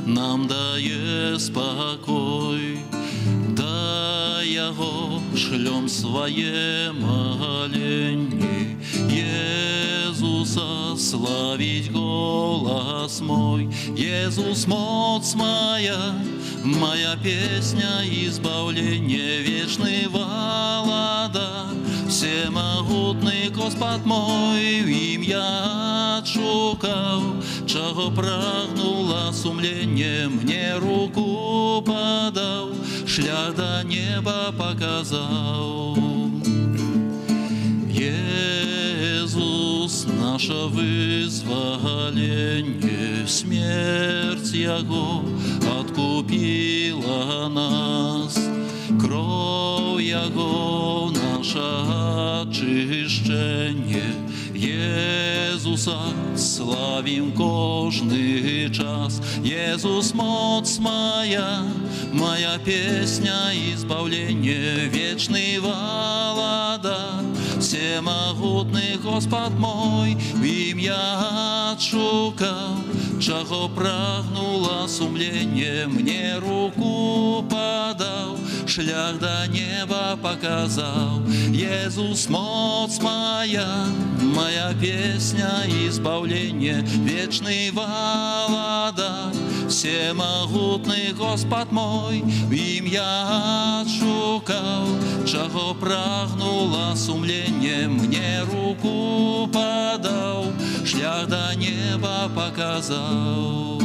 Нам дае спакой. Да Яго шлём свае маленні, Езуса славіць голас мой. Езус — моц мая, мая песня і збаўленне, вечны Валадар, усемагутны Гасподзь мой. У ім я шукаў, чаго прагнула сумленне, мне руку падаў, шлях да неба паказаў. Езус — наша вызваленне, смерць Яго адкупіла нас, кроў Яго — наша ачышчэнне. Езуса славім кожны час. Езус — моц мая, мая песня і збаўленне, вечны Валадар, усемагутны Гасподзь мой. У ім я шукаў, чаго прагнула сумленне, мне руку падаў, шлях да неба паказаў. Езус — моц мая, мая песня і збаўленне, вечны Валадар, усемагутны Гасподзь мой. У ім я шукаў, чаго прагнула сумленне, мне руку падаў, шлях да неба паказаў.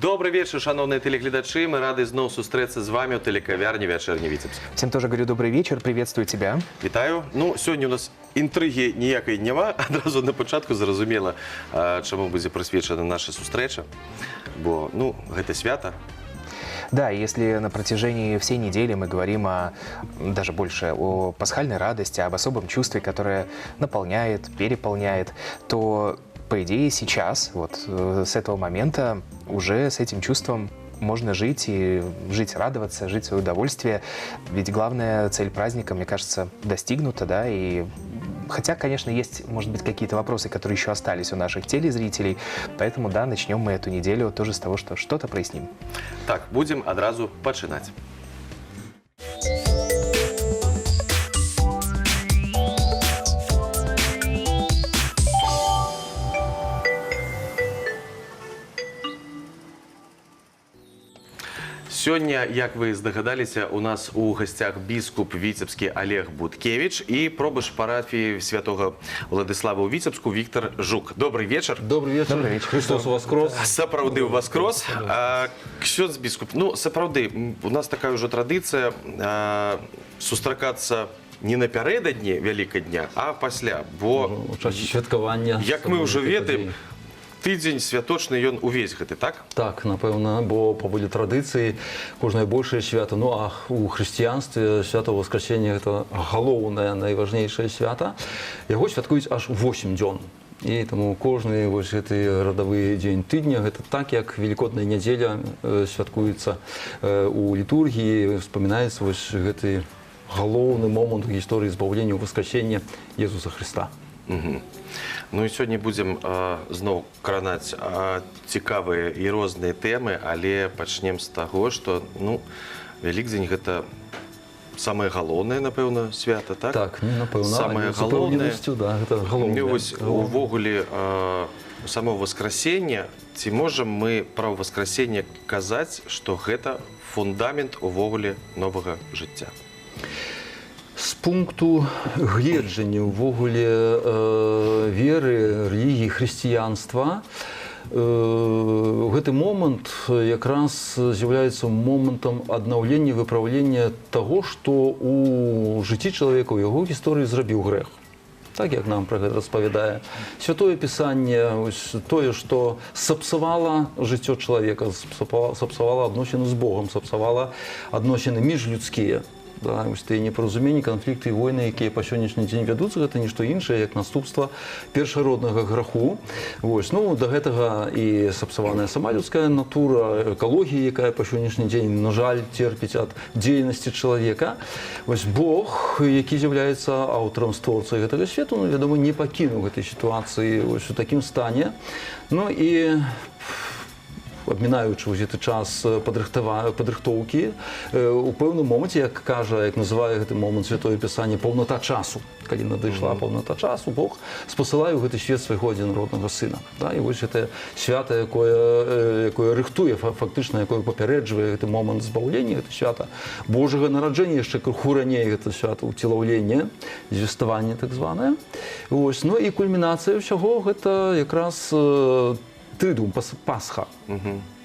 Добры вечар, шаноўныя тэлегледачы. Мы рады зноў сустрэцца з вамі ў тэлекавярні «Вячэрні Віцебск». Всем тоже говорю добрый вечер, приветствую тебя. Вітаю. Ну, сёння у нас інтрыгі ніякай няма. Адразу на пачатку зразумела, чаму будзе прысвечана наша сустрэча. Бо, ну, гэта свята. Да, если на протяжении всей недели мы говорим даже больше о пасхальной радости, об особом чувстве, которое наполняет, переполняет, то, по идее, сейчас, вот с этого момента, уже с этим чувством можно жить и жить, радоваться, жить в свое удовольствие. Ведь главная цель праздника, мне кажется, достигнута, да, и хотя, конечно, есть, может быть, какие-то вопросы, которые еще остались у наших телезрителей, поэтому, да, начнем мы эту неделю тоже с того, что что-то проясним. Так, будем адразу пачынаць. Сёння, як вы здагадаліся, у нас у гасцях біскуп віцебскі Алег Буткевіч і пробашч парафіі святога Уладзіслава ў Віцебску Віктар Жук. Добры вечар. Добры вечар. Добры вечар. Хрыстос уваскрос. Сапраўды ўваскрос. Ксёндз біскуп, ну, сапраўды, у нас такая ўжо традыцыя сустракацца не напярэдадні Вялікадня, а пасля, бо У часе святкавання. як мы ўжо гэтай ведаем, падзеі. Тыдзень святочны ён увесь гэты, так? Так, напэўна, бо паводле традыцыі кожнае большае свята, ну а у хрысціянстве свята Уваскрасення — гэта галоўнае, найважнейшае свята. Яго святкуюць аж 8 дзён. І таму кожны вось гэты радавы дзень тыдня гэта так, як велікодная нядзеля святкуецца у літургіі, успамінаецца вось гэты галоўны момант у гісторыі збаўлення — Уваскрасення Езуса Хрыста. Ну і сёння будзем зноў кранаць цікавыя і розныя тэмы, але пачнем з таго, што, ну, Вялікдзень — гэта самае галоўнае, напэўна, свята, так? Так, ну, напэўна, Самае але з галоўнае. упэўненасцю, да, гэта галоўнае. Ну, вось, Галоўнае. увогуле само Уваскрасенне, ці можам мы пра Уваскрасенне казаць, што гэта фундамент увогуле новага жыцця? З пункту гледжання ўвогуле веры, рэлігіі, хрысціянства, гэты момант якраз з'яўляецца момантам аднаўлення, выпраўлення таго, што ў жыцці чалавека, у яго гісторыі зрабіў грэх. Так як нам пра гэта распавядае Святое Пісанне, ось тое, што сапсавала жыццё чалавека, сапсавала адносіны з Богам, сапсавала адносіны міжлюдскія. Да, вось тыя непаразуменні, канфлікты і войны, якія па сённяшні дзень вядуцца, гэта нішто іншае, як наступства першароднага граху. Вось, ну, да гэтага і сапсаваная сама людская натура, экалогія, якая па сённяшні дзень, на жаль, терпіць ад дзейнасці чалавека. Вось Бог, які з'яўляецца аўтарам, створцай гэтага свету, ну, вядома, не пакінуў гэтай сітуацыі вось у такім стане. Ну і абмінаючы вось гэты час падрыхтоўкі, у пэўным моманце, як кажа, як называе гэты момант Святое Пісанне, паўната часу. Калі надышла паўната часу, Бог спасылае ў гэты свет свайго адзінароднага сына. Да? І вось гэта свята, якое рыхтуе, фактычна, якое папярэджвае гэты момант збаўлення, гэта свята Божага нараджэння, яшчэ крыху раней гэта свята ўцелаўлення, звеставанне так званае. Вось. Ну і кульмінацыя ўсяго гэта якраз трыдуум, Пасха.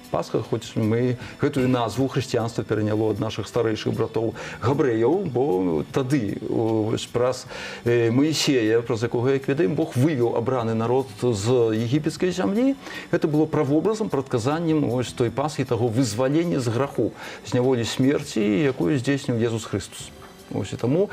Пасха, хоць мы гэтую назву хрысціянства пераняло ад нашых старэйшых братоў габрэяў, бо тады вось праз Маісея, праз якога, як ведаем, Бог вывеў абраны народ з егіпецкай зямлі, гэта было правобразам, прадказаннем вось той Пасхі, таго вызвалення з граху, з няволі смерці, якую здзейсніў Езус Хрыстус. Ось і таму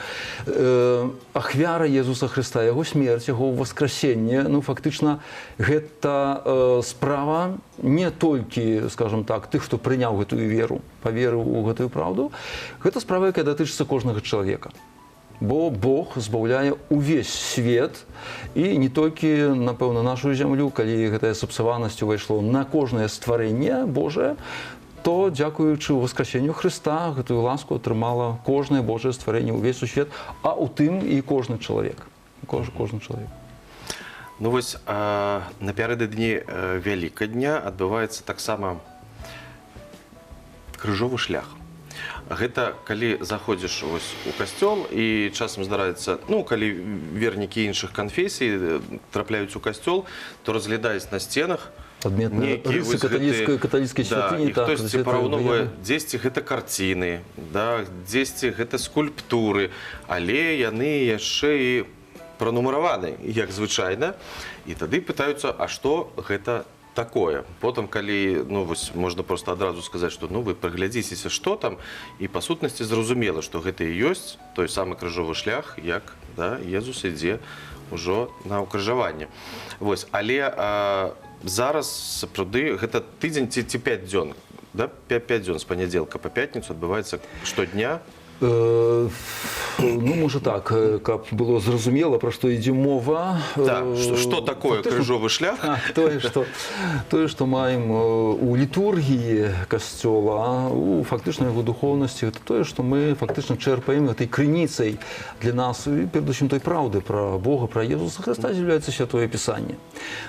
ахвяра Езуса Хрыста, яго смерць, яго ўваскрасенне, ну, фактычна, гэта справа не толькі, скажем так, тых, хто прыняў гэтую веру, паверыў у гэтую праўду, гэта справа, якая датычыцца кожнага чалавека. Бо Бог збаўляе ўвесь свет і не толькі, напэўна, нашу зямлю, калі гэтая сапсаванасць увайшло на кожнае стварэнне Божае, то, дзякуючы ўваскрасенню Хрыста, гэтую ласку атрымала кожнае Божае стварэнне, увесь сусвет, а ў тым і кожны чалавек. Кожны чалавек. Ну вось, напярэдадні Вялікадня адбываецца таксама крыжовы шлях. Гэта калі заходзіш вось у касцёл і часам здараецца, ну, калі вернікі іншых канфесій трапляюць у касцёл, то разглядаюць на сценах адметныя нейкія рысы вось гэтыя каталіцкай да, святыні, і так, хтосьці гэтыя параўноўвае, выявы. Дзесьці гэта карціны, да, дзесьці гэта скульптуры, але яны яшчэ і пранумараваны, як звычайна, і тады пытаюцца, а што гэта такое. Потым, калі, ну, вось, можна проста адразу сказаць, што, ну, вы прыглядзіцеся, што там, і па сутнасці зразумела, што гэта і ёсць той самы крыжовы шлях, як, да, Езус ідзе ўжо на ўкрыжаванне. Вось, але, зараз сапраўды гэта тыдзень ці 5 дзён, да? 5 дзён з панядзелка па пятніцу адбываецца штодня. Ну, можа так, каб было зразумела, пра што ідзе мова. Так, што такое фактычна, крыжовы шлях? Тое, што маем у літургіі касцёла, у фактычна яго духоўнасці, гэта тое, што мы фактычна чэрпаем гэтай крыніцай для нас, і перадусім той праўды пра Бога, пра Езуса Хрыста з'яўляецца Святое Пісанне.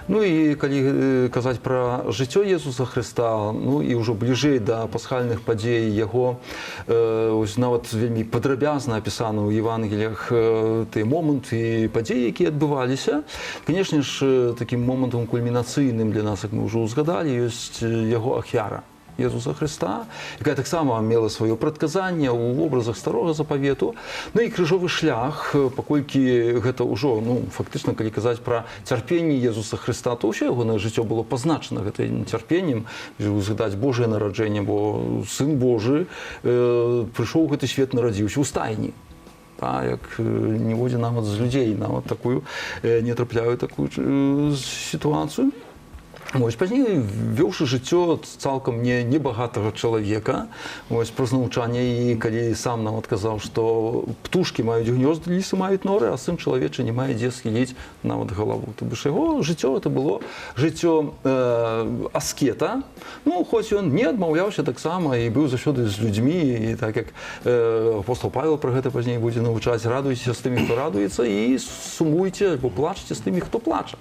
Ну і калі казаць пра жыццё Езуса Хрыста, ну і ўжо бліжэй да пасхальных падзей яго, ось нават вельмі падрабязна апісана ў Евангеліях, тыя моманты і падзеі, якія адбываліся. Канешне ж, такім момантам кульмінацыйным для нас, як мы ўжо ўзгадалі, ёсць яго ахвяра Езуса Хрыста, якая таксама мела сваё прадказанне ў вобразах Старога Запавету. Ну і крыжовы шлях, паколькі гэта ўжо, ну, фактычна, калі казаць пра цярпенне Езуса Хрыста, то ўсё ягонае жыццё было пазначана гэтым цярпеннем, узгадаць Божае нараджэнне, бо Сын Божы прыйшоў у гэты свет, нарадзіўся ў стайні. Та, як ніводзін нават з людзей нават такую не трапляю такую сітуацыю. Ось, пазней, вёўшы жыццё цалкам не небагатага чалавека, ось, праз навучанне, і калі сам нават казаў, што птушкі маюць гнёзды, лісы маюць норы, а сын чалавечы не мае дзе схіліць нават галаву. То бишь яго жыццё это было жыццё аскета, ну, хоць ён не адмаўляўся таксама і быў заўсёды з людзьмі, і так як апостол Павел пра гэта пазней будзе навучаць: радуйцеся з тымі, хто радуецца, і сумуйце альбо плачце з тымі, хто плача.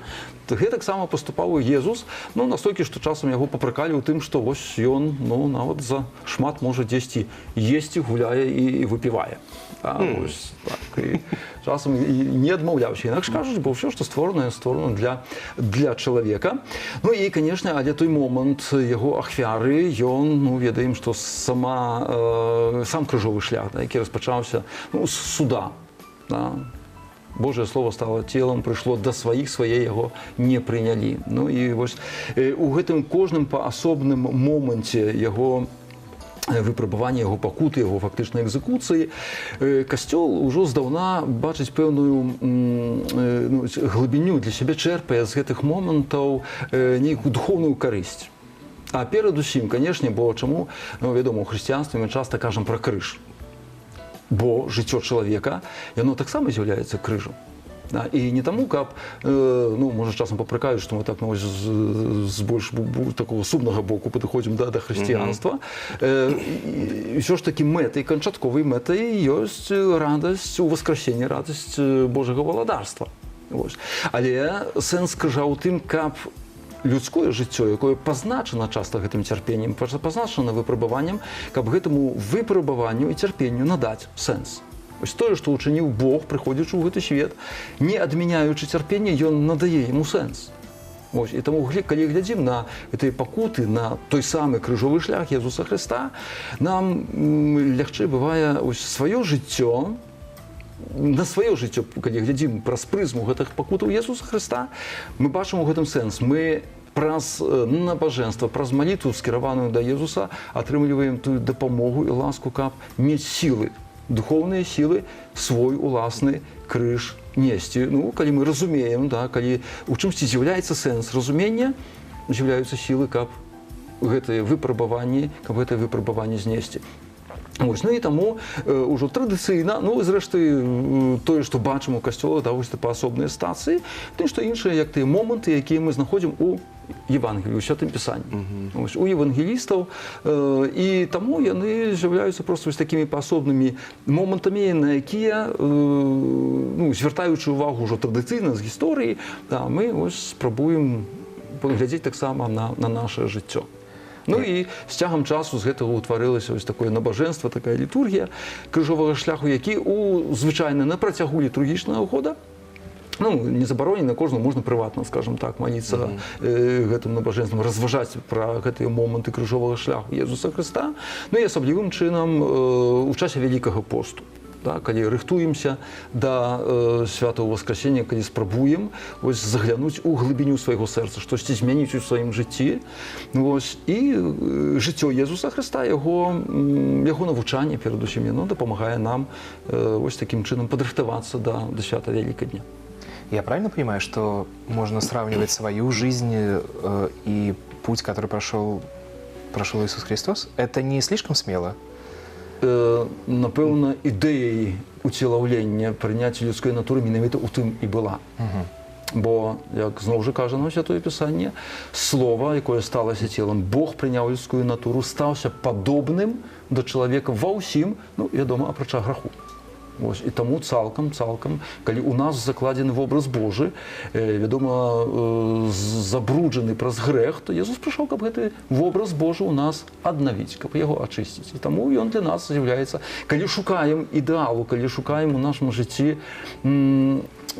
Гэтаксама паступаў і Езус, ну, настолькі, што часам яго папракалі ў тым, што вось ён, ну, нават за шмат можа дзесьці есці, гуляе і выпівае. Да, ось, так, і часам і не адмаўляўся. Інакш кажуць, бо ўсё, што створанае, створана для чалавека. Ну і, канешне, але той момант яго ахвяры, ён, ну, ведаем, што сам крыжовы шлях, да, які распачаўся, ну, з суда. Да. Божае слово стало телом, прыйшло да сваіх, свае яго не прынялі. Ну і вось, у гэтым кожным паасобным моманце яго выпрабавання яго пакуты, яго фактычнай экзекуцыі, касцёл ужо здаўна бачыць пэўную ну, глыбіню для сябе, чэрпае з гэтых момантаў нейкую духоўную карысць. А перадусім, канешне, бо чаму, ну, вядома, у хрысціянстве мы часта кажам пра крыж. Бо жыццё чалавека, яно таксама з'яўляецца крыжам. Да, і не таму, каб, ну, можа, часам папракаюць, што мы так, ну, з больш такого сумнага боку падыходзім, да, да хрысціянства. І ўсё ж такі мэтай, канчатковай мэтай ёсць радасць у васкрасенні, радасць Божага валадарства. Вось. Але сэнс крыжа ў тым, каб людское жыццё, якое пазначана часта гэтым цярпеннем, пазначана выпрабаваннем, каб гэтаму выпрабаванню і цярпенню надаць сэнс. Вось тое, што ўчыніў Бог, прыходзячы ў гэты свет, не адмяняючы цярпенне, ён надае яму сэнс. Вось, і таму, калі глядзім на гэтыя пакуты, на той самы крыжовы шлях Езуса Хрыста, нам лягчэй бывае ось сваё жыццё, на сваё жыццё, калі глядзім праз прызму гэтых пакутаў Езуса Хрыста, мы бачым у гэтым сэнс. Мы праз набажэнства, праз малітву, скіраваную да Езуса, атрымліваем тую дапамогу і ласку, каб мець сілы, духоўныя сілы свой уласны крыж несці. Ну, калі мы разумеем, да, калі у чымсьці з'яўляецца сэнс разумення, з'яўляюцца сілы, каб гэтыя выпрабаванні, каб гэтае выпрабаванне знесці. Вось, ну і таму ўжо традыцыйна, ну, зрэшты, тое, што бачым у касцёлах, да, вось паасобныя стацыі, тым што іншае, як тыя моманты, якія мы знаходзім у Евангелі, у Святым Пісанні. Вось, у евангелістаў, і таму яны з'яўляюцца проста вось такімі паасобнымі момантамі, на якія, ну, звяртаючы ўвагу ўжо традыцыйна з гісторыі, да, мы вось спрабуем паглядзець таксама на наше жыццё. Ну і з цягам часу з гэтага ўтварылася вось такое набажэнства, такая літургія крыжовага шляху, які у звычайна на працягу літургічнага года, ну, не забаронена, кожнаму можна прыватна, скажем так, маліцца гэтым набажэнствам, разважаць пра гэтыя моманты крыжовага шляху Езуса Хрыста, ну і асаблівым чынам у часе Вялікага посту. Да, калі рыхтуемся да свята Уваскрасення, калі спрабуем вось заглянуць у глыбіню свайго сэрца, штосьці змяніць у сваім жыцці. Вось, і жыццё Езуса Хрыста, яго навучанне перадусім, яно дапамагае нам вось такім чынам падрыхтавацца да свята Вялікадня. Я правильно понимаю, что можно сравнивать свою жизнь и путь, который прошел Иисус Христос? Это не слишком смело? Напэўна, ідэяй уцелаўлення, прыняцця людской натуры менавіта ў тым і была. Бо, як зноў жа кажа нам Святое Пісанне, слова, якое сталася целам, Бог прыняў людскую натуру, стаўся падобным да чалавека ва ўсім, ну, вядома, апрача граху. Вось, і таму цалкам, калі у нас закладзены вобраз Божы, вядома, забруджаны праз грэх, то Езус прыйшоў, каб гэты вобраз Божы у нас аднавіць, каб яго ачысціць. І таму ён для нас з'яўляецца, калі шукаем ідэалу, калі шукаем у нашым жыцці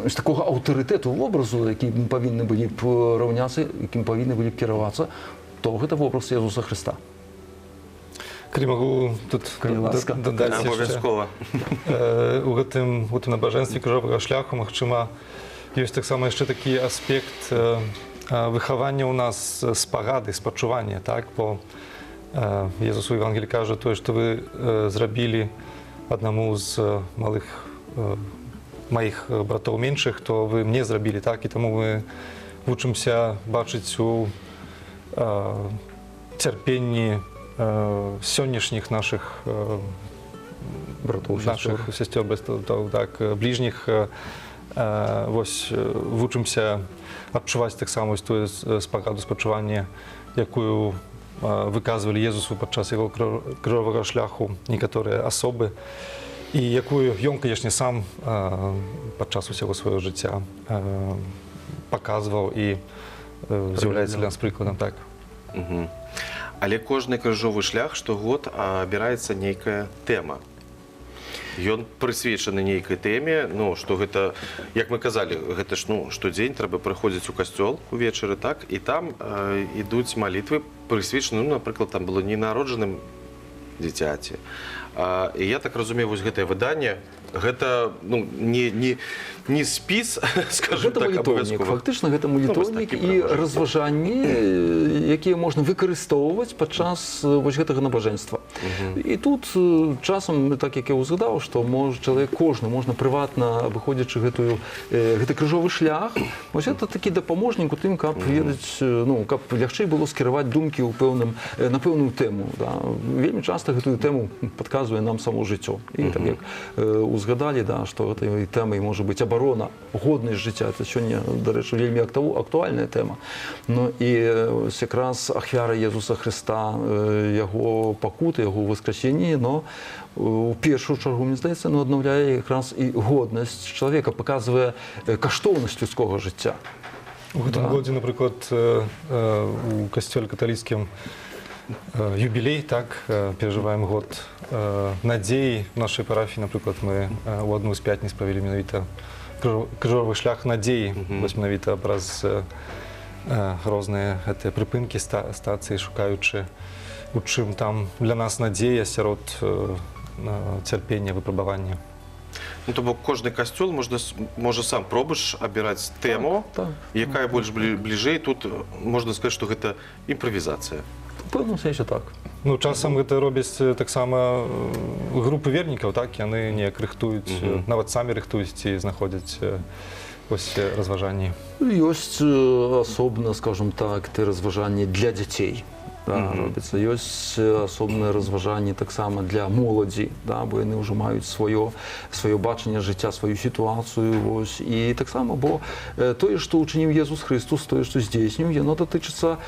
ось такога аўтарытэту, вобразу, які мы павінны былі б раўняцца, якім павінны былі б кіравацца, то гэта вобраз Езуса Хрыста. Калі магу тут Калі ласка. дадаць яшчэ. Абавязкова. У гэтым набажэнстве крыжовага шляху, магчыма, ёсць таксама яшчэ такі аспект выхавання ў нас спагады, спачування, так, бо Езус у Евангелі кажа: тое, што вы зрабілі аднаму з малых маіх братоў меншых, то вы мне зрабілі, так, і таму мы вучымся бачыць у цярпенні сённяшніх нашых братоў, нашых сестер, братоў, так, бліжніх, вось вучымся адчуваць таксама вось тую спагаду, спачуванне, якую выказвалі Езусу падчас яго крыжовага шляху некаторыя асобы і якую ён, канешне, сам падчас усяго свайго жыцця паказваў і з'яўляецца для нас прыкладам, так. Але кожны крыжовы шлях штогод абіраецца нейкая тэма. Ён прысвечаны нейкай тэме, ну, што гэта, як мы казалі, гэта ж, ну, штодзень трэба прыходзіць у касцёл увечары, так, і там ідуць малітвы, прысвечаны, ну, напрыклад, там было ненароджаным дзіцяці. І я так разумею, вось гэтае выданне, гэта, ну, не не спіс, скажем Гэта так, малітоўнік. абавязкова. Фактычна гэта малітоўнік такі і прыгожы. разважанні, якія можна выкарыстоўваць падчас вось гэтага набажэнства. І тут часам, так як я ўзгадаў, што можа чалавек кожны можна прыватна, абыходзячы гэты крыжовы шлях, вось это такі дапаможнік у тым, каб ведаць, ну, каб лягчэй было скіраваць думкі ў пэўным, на пэўную тэму. Да. Вельмі часта гэтую тэму падказвае нам само жыццё. І так як узгадалі, да, што гэтай тэмай можа быць абарона, годнасць жыцця. Это сёння, дарэчы, вельмі актуальная тэма. Ну і ось якраз ахвяра Езуса Хрыста, яго пакуты, яго ўваскрасенне, но у першую чаргу, мне здаецца, ну, аднаўляе якраз і годнасць чалавека, паказвае каштоўнасць людскога жыцця. У гэтым годзе, напрыклад, у касцёле каталіцкім юбілей, так, перажываем год надзеі. В нашай парафіі, напрыклад, мы у адну з пятніц правялі менавіта крыжовы шлях надзеі, вось менавіта праз розныя гэтыя прыпынкі, стацыі, шукаючы, у чым там для нас надзея сярод цярпення, выпрабавання. Ну, то бок кожны касцёл можа сам пробашч абіраць тэму, Так. якая больш бліжэй. Тут можна сказаць, што гэта імправізацыя. У пэўным сэнсе так. Ну, часам гэта робяць таксама групы вернікаў, так, яны неяк рыхтуюць, нават самі рыхтуюць ці знаходзяць вось разважанні. Ёсць асобна, скажем так, ты разважанні для дзяцей. Да, робіцца. Ёсць асобнае разважанне таксама для моладзі, да, бо яны ўжо маюць сваё бачанне жыцця, сваю сітуацыю. Вось. І таксама, бо тое, што ўчыніў Езус Хрыстус, тое, што здзейсніў, яно датычыцца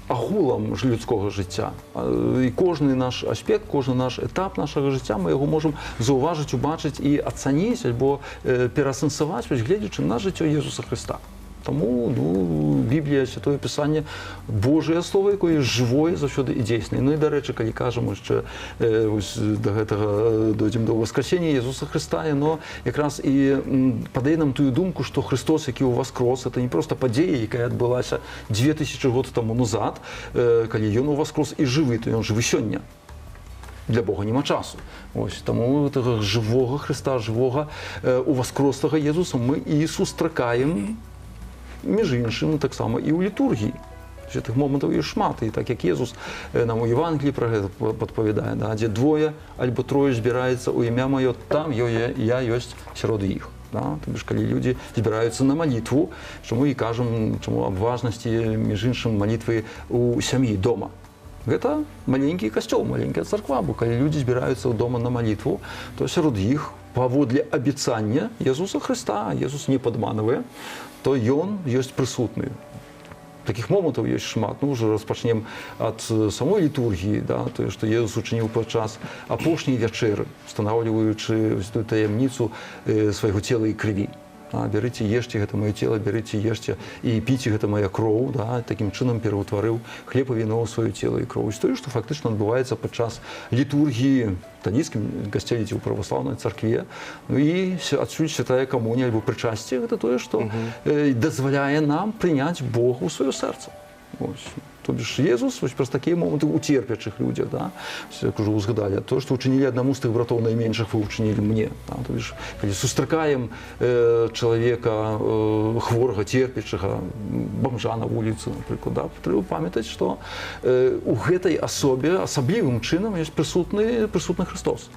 агулам ж людскога жыцця. І кожны наш аспект, кожны наш этап нашага жыцця мы яго можам заўважыць, убачыць і ацаніць альбо пераасэнсаваць, вось гледзячы на жыццё Езуса Хрыста. Таму, ну, Біблія, Святое Пісанне, Божае Слово, якое жывое заўсёды і дзейснае. Ну і, дарэчы, калі кажам яшчэ вось да гэтага дойдзем до ўваскрасення Езуса Хрыста, яно якраз і падае нам тую думку, што Хрыстос, які ўваскрос, это не проста падзея, якая адбылася 2000 год таму назад, калі ён уваскрос і жывы, то ён жывы сёння. Для Бога няма часу. Ось, таму гэтага жывога Хрыста, жывога уваскрослага Езуса мы і сустракаем, між іншым, таксама і ў літургіі. Гэтых момантаў ёсць шмат, і так як Езус нам у Евангелі пра гэта падпавядае, да, дзе двое альбо трое збіраецца ў імя маё, там я ёсць сярод іх. Да? То бишь, калі людзі збіраюцца на малітву, чаму і кажам, чаму аб важнасці, між іншым, малітвы ў сям'і дома. Гэта маленькі касцёл, маленькая царква, бо калі людзі збіраюцца ў дома на малітву, то сярод іх, паводле абяцання Езуса Хрыста, Езус не падманвае, то ён ёсць прысутны. Такіх момантаў ёсць шмат. Ну, ўжо распачнем ад самой літургіі, да, тое, што Езус учыніў падчас апошняй вячэры, устанаўліваючы вось тую таямніцу свайго цела і крыві. А, бярыце, ешце, гэта маё тело, бярыце, ешце і піце, гэта моя кроў, да, такім чынам пераўтварыў хлеб і віно ў сваё тело і кроў. Вось тое, што фактычна адбываецца падчас літургіі каталіцкім касцеле ці ў праваслаўнай царкве. Ну і адсюль святая камунія альбо прычасце, гэта тое, што дазваляе нам прыняць Бога ў сваё сэрца. Ось. То бишь Езус вось праз такія моманты у терпячых людзях, да, ось, як ужо узгадалі, то, што учынілі аднаму з тых братоў найменшых, вы учынілі мне. Да, то бишь, калі сустракаем чалавека хворага, терпячага, бамжа на вуліцы, напрыклад, да, трэба памятаць, што у гэтай асобе асаблівым чынам ёсць прысутны Хрыстос.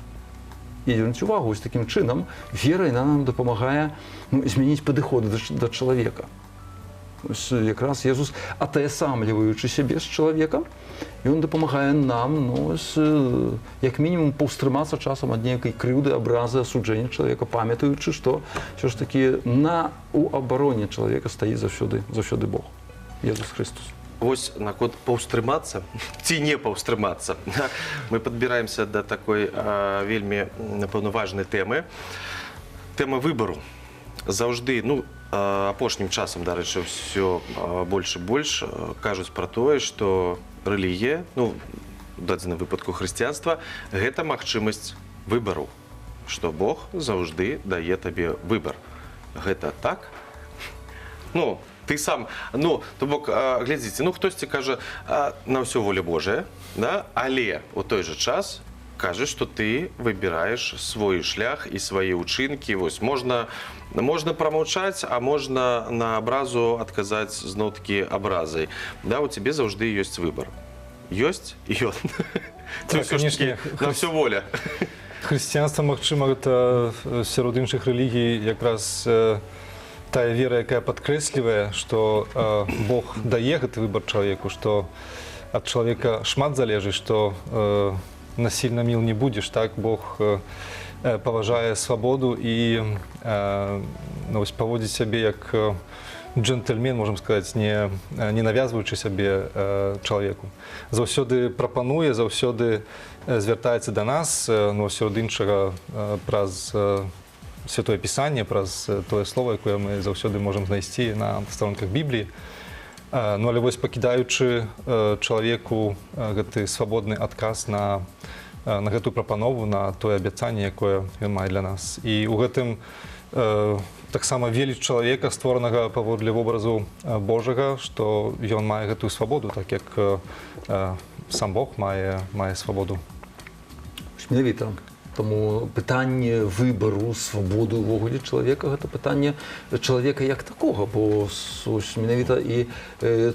І звярніце увагу, ось такім чынам вера яна нам дапамагае, ну, змяніць падыходы да чалавека. Ось якраз Езус, атаясамліваючы сябе з чалавекам, ён дапамагае нам, ну, ось, як мінімум паўстрымацца часам ад нейкай крыўды, абразы, асуджэння чалавека, памятаючы, што ўсё ж такі у абароне чалавека стаіць заўсёды Бог, Езус Хрыстус. Вось наконт паўстрымацца ці не паўстрымацца. Мы падбіраемся да такой вельмі, напэўна, важнай тэмы. Тэма выбару. Заўжды, ну, апошнім часам, дарэчы, ўсё больш і больш кажуць пра тое, што рэлігія, ну, у дадзеным выпадку хрысціянства, гэта магчымасць выбару, што Бог заўжды дае табе выбар. Гэта так? Ну, ты сам, ну, то бок, глядзіце, ну, хтосьці кажа, на ўсё воля Божая, да? Але у той жа час кажаш, што ты выбіраеш свой шлях і свае ўчынкі. Вось можна прамаўчаць, а можна на абразу адказаць зноў-такі абразай. Да, у цябе заўжды ёсць выбар. Ёсць і ён. Так, Ці ўсё ж такі конечно. на ўсё воля. Хрысціянства, магчыма, гэта сярод іншых рэлігій якраз тая вера, якая падкрэслівае, што Бог дае гэты выбар чалавеку, што ад чалавека шмат залежыць, што насильно мил не будешь, так Бог паважае свабоду і ну, вось, паводзіць сябе як джентльмен, можам сказаць, не навязваючы сябе чалавеку. Заўсёды прапануе, заўсёды звяртаецца да нас, ну, сярод іншага, праз Святое Пісанне, праз тое слово, якое мы заўсёды можам знайсці на старонках Бібліі. Ну, але вось пакідаючы чалавеку гэты свабодны адказ на гэтую прапанову, на тое абяцанне, якое ён мае для нас. І ў гэтым таксама веліч чалавека, створанага паводле вобразу Божага, што ён мае гэтую свабоду, так як сам Бог мае свабоду. Менавіта. Таму пытанне выбару, свабоды ўвогуле чалавека — гэта пытанне чалавека як такога, бо ось менавіта і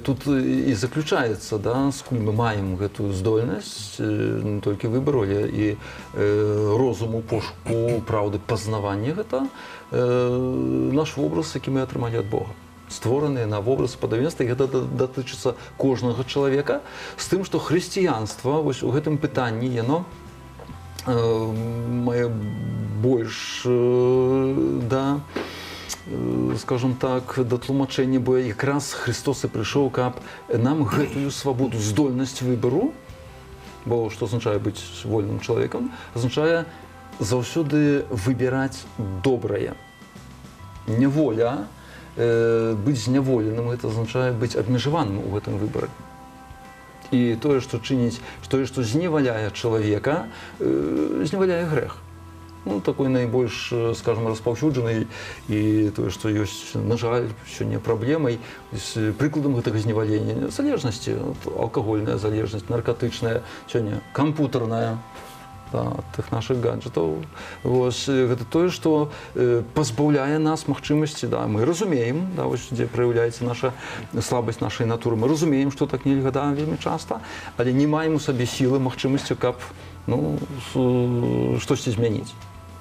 тут і заключаецца, да, скуль мы маем гэтую здольнасць не толькі выбару, але і розуму, пошуку праўды, пазнавання, гэта наш вобраз, які мы атрымалі ад Бога, створаныя на вобраз падабенства, і гэта датычыцца кожнага чалавека, з тым, што хрысціянства вось у гэтым пытанні яно мае больш да, скажем так, да тлумачэння, бо якраз Христос і прыйшоў, каб нам гэтую свабоду, здольнасць выбару, бо што азначае быць вольным чалавекам? Азначае заўсёды выбіраць добрае. Няволя, быць зняволеным — гэта азначае быць абмежаваным у гэтым выбары. І тое, што чыніць, тое, што зневаляе чалавека, зневаляе грэх. Ну, такой найбольш, скажем, распаўсюджаны і тое, што ёсць, на жаль, сёння праблемай, з прыкладам гэтага зневалення — залежнасці, от, алкагольная залежнасць, наркатычная, сёння кампутарная, да, ад тых нашых гаджетаў. Вось, гэта тое, што пазбаўляе нас магчымасці, да, мы разумеем, да, вось, дзе праяўляецца наша слабасць нашай натуры, мы разумеем, што так нельга, да, вельмі часта, але не маем у сабе сілы, магчымасці, каб, ну, штосьці змяніць.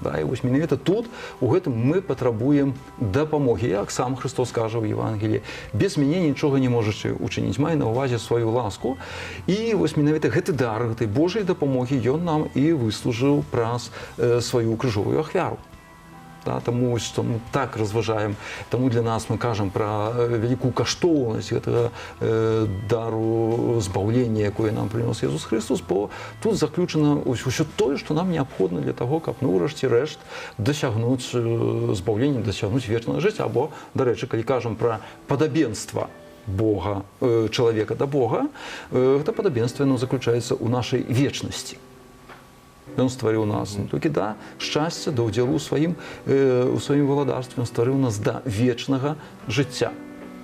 Да, і вось менавіта тут у гэтым мы патрабуем дапамогі, як сам Христос кажа ў Евангеліі: «Без мяне нічога не можаце учыніць», мае на ўвазе сваю ласку. І вось менавіта гэты дар гэтай Божай дапамогі ён нам і выслужыў праз сваю крыжовую ахвяру. Да, таму ось, таму так разважаем, таму для нас мы кажам пра вялікую каштоўнасць гэтага дару збаўлення, якое нам прынёс Езус Христос, бо тут заключана ось усё тое, што нам неабходна для таго, каб, ну, урэшце рэшт дасягнуць збаўлення, дасягнуць вечнага жыцця. Або, дарэчы, калі кажам пра падабенства Бога, чалавека да Бога, гэта падабенства, яно заключаецца ў нашай вечнасці. Ён стварыў нас не толькі да шчасця, да ўдзелу у сваім валадарстве, ён стварыў нас да вечнага жыцця.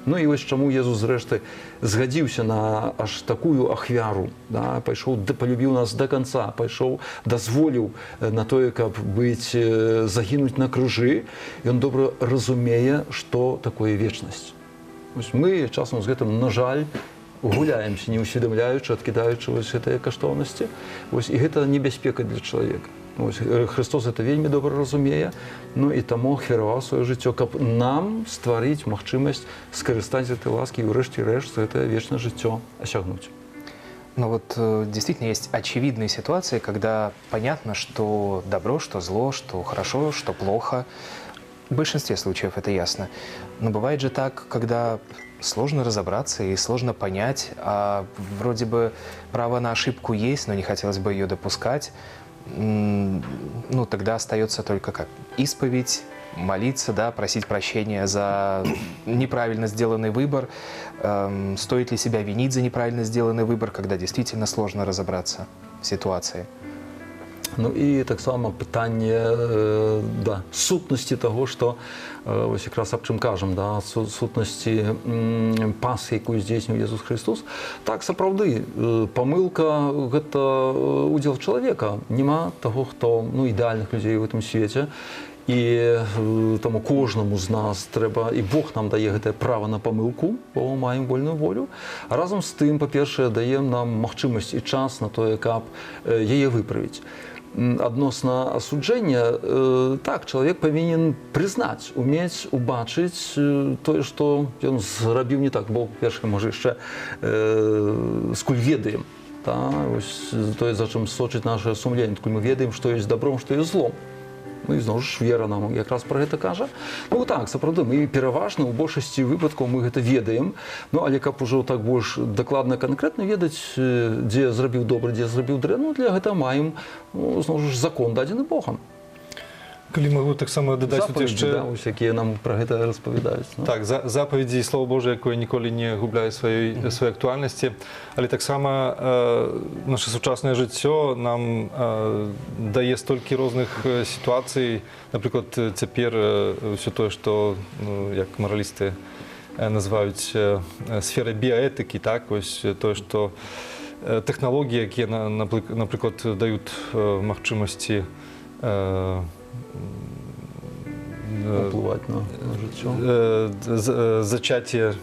Ну і вось чаму Езус зрэшты згадзіўся на аж такую ахвяру, да, пайшоў, да, палюбіў нас да канца, пайшоў, дазволіў на тое, каб загінуць на крыжы. Ён добра разумее, што такое вечнасць. Вось мы часам з гэтым, на жаль, гуляемся, не ўсведамляючы, адкідаючы вось гэтыя каштоўнасці. Вось, і гэта небяспека для чалавека. Вось, Христос гэта вельмі добра разумее, ну і таму ахвяраваў сваё жыццё, каб нам стварыць магчымасць скарыстаць гэтай ласкі і ўрэшце рэшт гэта вечнае жыццё асягнуць. Ну вот действительно есть очевидные ситуации, когда понятно, что добро, что зло, что хорошо, что плохо. В большинстве случаев это ясно. Но бывает же так, когда сложно разобраться и сложно понять, а вроде бы право на ошибку есть, но не хотелось бы ее допускать. Ну, тогда остается только как? Исповедь, молиться, да, просить прощения за неправильно сделанный выбор. Стоит ли себя винить за неправильно сделанный выбор, когда действительно сложно разобраться в ситуации? Ну і таксама пытанне да, сутнасці таго, што вось якраз аб чым кажам, да, сутнасці Пасхі, якую здзейсніў Езус Хрыстус. Так, сапраўды, памылка гэта удзел чалавека. Няма таго, хто, ну, ідэальных людзей у гэтым свеце. І таму кожнаму з нас трэба, і Бог нам дае гэтае права на памылку, бо маем вольную волю. А разам з тым, па-першае, дае нам магчымасць і час на тое, каб яе выправіць. Адносна асуджэння, так, чалавек павінен прызнаць, умець убачыць тое, што ён зрабіў не так, бо першы, можа, яшчэ скуль ведаем, та, ось тое, за чым сочыць наше сумленне, адкуль мы ведаем, што ёсць добром, што ёсць злом. Ну і зноў ж вера нам якраз пра гэта кажа. Ну так, сапраўды, мы пераважна ў большасці выпадкаў мы гэта ведаем. Ну але каб ужо так больш дакладна, канкрэтна ведаць, дзе зрабіў добра, дзе зрабіў дрэнна, для гэта маем, ну, зноў ж закон, дадзены Богам. Калі магу таксама дадаць тут Запаведзі, яшчэ да, ось, якія нам пра гэта распавядаюць. Ну. Так, запаведзі і Слова Божае, якое ніколі не губляе сваёй актуальнасці, але таксама наше сучаснае жыццё нам дае столькі розных сітуацый, напрыклад, цяпер ўсё тое, што, ну, як маралісты называюць сферай біяэтыкі, так, ось тое, што тэхналогіі, якія, напрыклад, даюць магчымасці уплываць на жыццё. Зачатие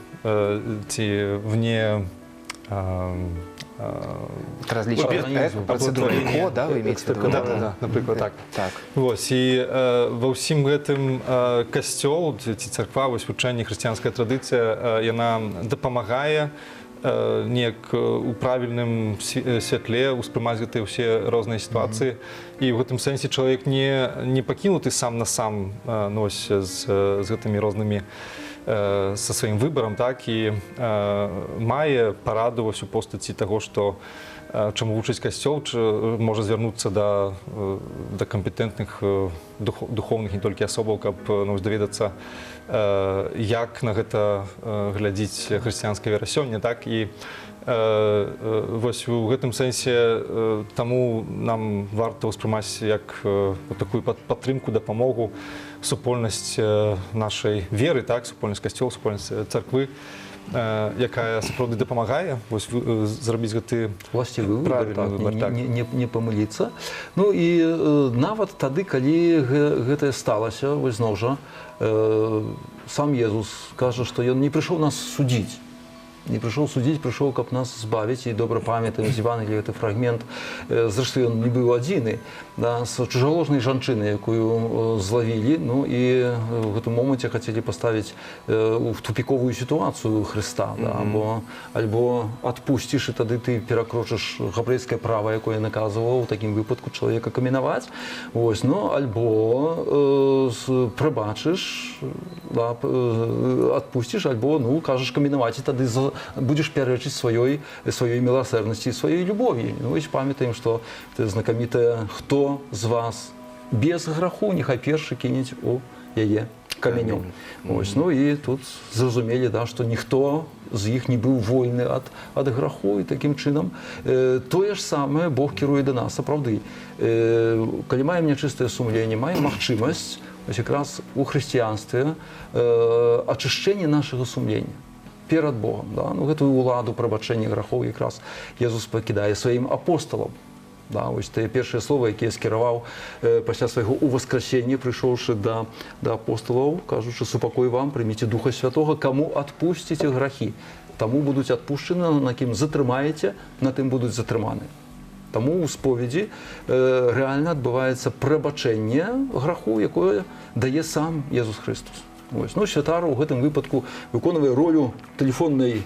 ці вне Различные Организм. процедуры ЭКО, да, вы имеете в виду? Да, напрыклад, так. Так. Вось, і ва ўсім гэтым касцёл ці царква, вось вучэнне, хрысціянская традыцыя, яна дапамагае неяк у правільным святле ўспрымаць гэтыя ўсе розныя сітуацыі. І ў гэтым сэнсе чалавек не пакінуты сам на сам ну, ось, з гэтымі рознымі са сваім выбарам, так, і мае параду вось у постаці таго, што чаму вучыць касцёл, можа звярнуцца да кампетэнтных духоўных не толькі асобаў, каб ну, вось даведацца, як на гэта глядзіць хрысціянская вера сёння, так, і вось у гэтым сэнсе таму нам варта ўспрымаць як вот такую падтрымку, дапамогу супольнасць нашай веры, так, супольнасць касцёл, супольнасць царквы, якая сапраўды дапамагае вось зрабіць гэты власцівы выбар, правільны так, выбар, не, так. не памыліцца. Ну і нават тады, калі гэтае сталася, вось зноў жа, сам Езус кажа, што ён не прыйшоў нас судзіць. Не прыйшоў судзіць, прыйшоў, каб нас збавіць, і добра памятаем з Евангелія гэты фрагмент. Зрэшты, ён не быў адзіны, да, з чужаложнай жанчыны, якую злавілі, ну і в гэтым моманце хацелі паставіць у тупіковую сітуацыю Хрыста, да, бо альбо адпусціш, і тады ты перакрочыш габрэйскае права, якое наказвала ў такім выпадку чалавека каменаваць. Вось, ну, альбо прабачыш, да, адпусціш, альбо, ну, кажаш каменаваць, і тады будзеш пярэчыць сваёй міласэрнасці і сваёй любові. Ну, вось памятаем, што это знакамітае: «Хто з вас без граху, няхай першы кінець у яе каменем». Ось, ну і тут зразумелі, да, што ніхто з іх не быў вольны ад граху, і такім чынам тое ж самае Бог кіруе да нас, сапраўды. Калі маем нячыстае сумленне, маем магчымасць ось якраз у хрысціянстве ачышчэнне нашага сумлення перад Богом. Да? Ну, гэтую уладу прабачэння грахоў якраз Езус пакідае сваім апосталам. Да, ось тыя першыя словы, якія скіраваў пасля свайго ўваскрасення, прыйшоўшы да апосталаў, кажучы: «Супакой вам, прыміце Духа Святога, каму адпусціце грахі, таму будуць адпушчаны, на кім затрымаеце, на тым будуць затрыманы». Таму ў споведзі рэальна адбываецца прабачэнне граху, якое дае сам Езус Хрыстус. Ось. Ну, святар у гэтым выпадку выконвае ролю тэлефоннай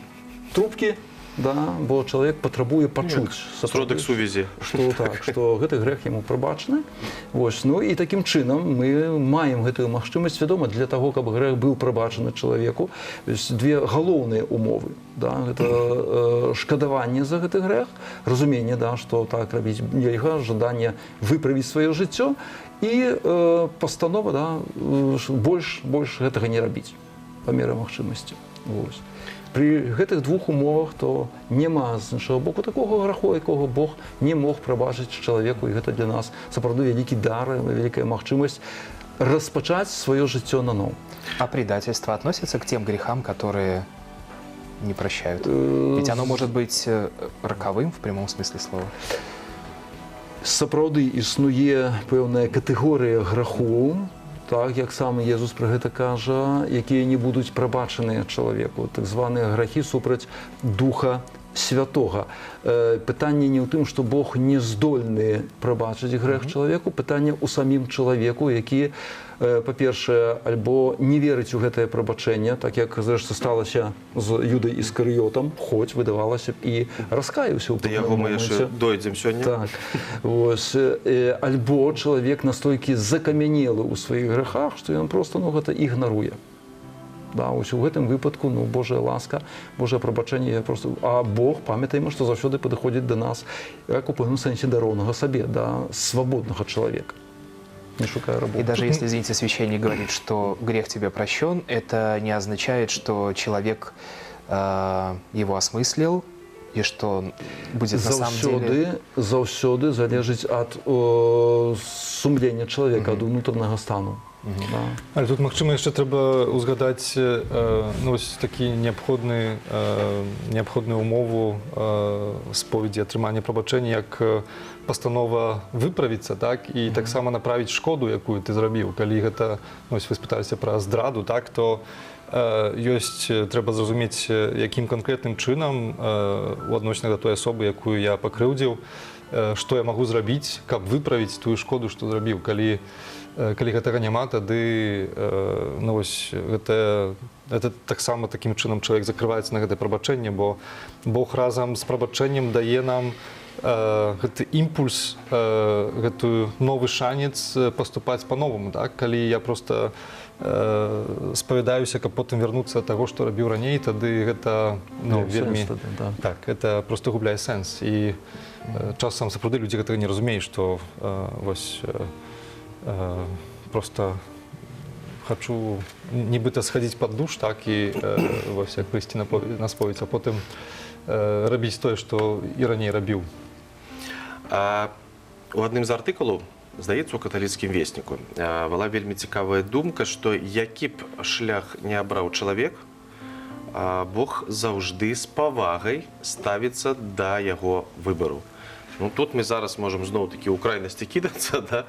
трубкі, да, бо чалавек патрабуе пачуць Сродак сувязі. што так, што гэты грэх яму прабачаны. Вось, ну і такім чынам мы маем гэтую магчымасць. Вядома, для таго, каб грэх быў прабачаны чалавеку, ёсць две галоўныя умовы. Да, гэта шкадаванне за гэты грэх, разуменне, да, што так рабіць нельга, жаданне выправіць сваё жыццё і пастанова, да, больш гэтага не рабіць па меры магчымасці. Вось. Пры гэтых двух умовах то няма з іншага боку такога граху, якога Бог не мог прабачыць чалавеку, і гэта для нас сапраўды вялікі дар, вялікая магчымасць распачаць сваё жыццё наноў. А предательство относится к тем грехам, которые не прощают? Ведь оно может быть роковым в прямом смысле слова. Сапраўды існуе пэўная катэгорыя граху, так, як сам Езус пра гэта кажа, якія не будуць прабачаныя чалавеку, так званыя грахі супраць Духа Святога. Пытанне не ў тым, што Бог не здольны прабачыць грэх чалавеку, пытанне ў самім чалавеку, які, па-першае, альбо не верыць у гэтае прабачэнне, так як, зрэшты, сталася з Юдай Іскарыётам, хоць, выдавалася б, і раскаяўся ў Да яго мы яшчэ дойдзем сёння. Так. Вось, альбо чалавек настолькі закамянелы ў сваіх грахах, што ён проста, ну, гэта ігнаруе. Да, ось у гэтым выпадку, ну, Божая ласка, Божае прабачэнне просто... А Бог, памятаем, што заўсёды падыходзіць да нас, як у пэўным сэнсе да роўнага сабе, да свабоднага чалавека. Не шукая работы. И даже если, извините, священник говорит, что грех тебе прощен, это не означает, что человек его осмыслил и что будет на самом деле... Заўсёды залежыць ад сумлення чалавека, ад унутранага стану. Да. Але тут, магчыма, яшчэ трэба узгадаць, ну, ось такі неабходную умову споведзі, атрымання прабачэння, як пастанова выправіцца, так, і таксама направіць шкоду, якую ты зрабіў. Калі гэта, ну, ось вы спыталіся пра здраду, так, то ёсць, трэба зразумець, якім канкрэтным чынам у адносінах да той асобы, якую я пакрыўдзіў, што я магу зрабіць, каб выправіць тую шкоду, што зрабіў. Калі гэтага няма, тады, ну, ось, гэта таксама такім чынам чалавек закрываецца на гэтае прабачэнне, бо Бог разам з прабачэннем дае нам гэты імпульс, гэты новы шанец паступаць па-новаму. Так? Калі я проста спавядаюся, каб потым вярнуцца да таго, што рабіў раней, тады гэта, ну, вельмі... Сэнс тады, да. Так, гэта проста губляе сэнс. І часам сапраўды людзі гэтага не разумеюць, што вось просто хачу нібыта схадзіць пад душ, так, і вось як прыйсці на споведзь, а потым рабіць тое, што і раней рабіў. У адным з артыкулаў, здаецца, у каталіцкім весніку, была вельмі цікавая думка, што які б шлях не абраў чалавек, Бог заўжды з павагай ставіцца да яго выбару. Ну, тут мы зараз можам зноў-такі ў крайнасці кідацца, да?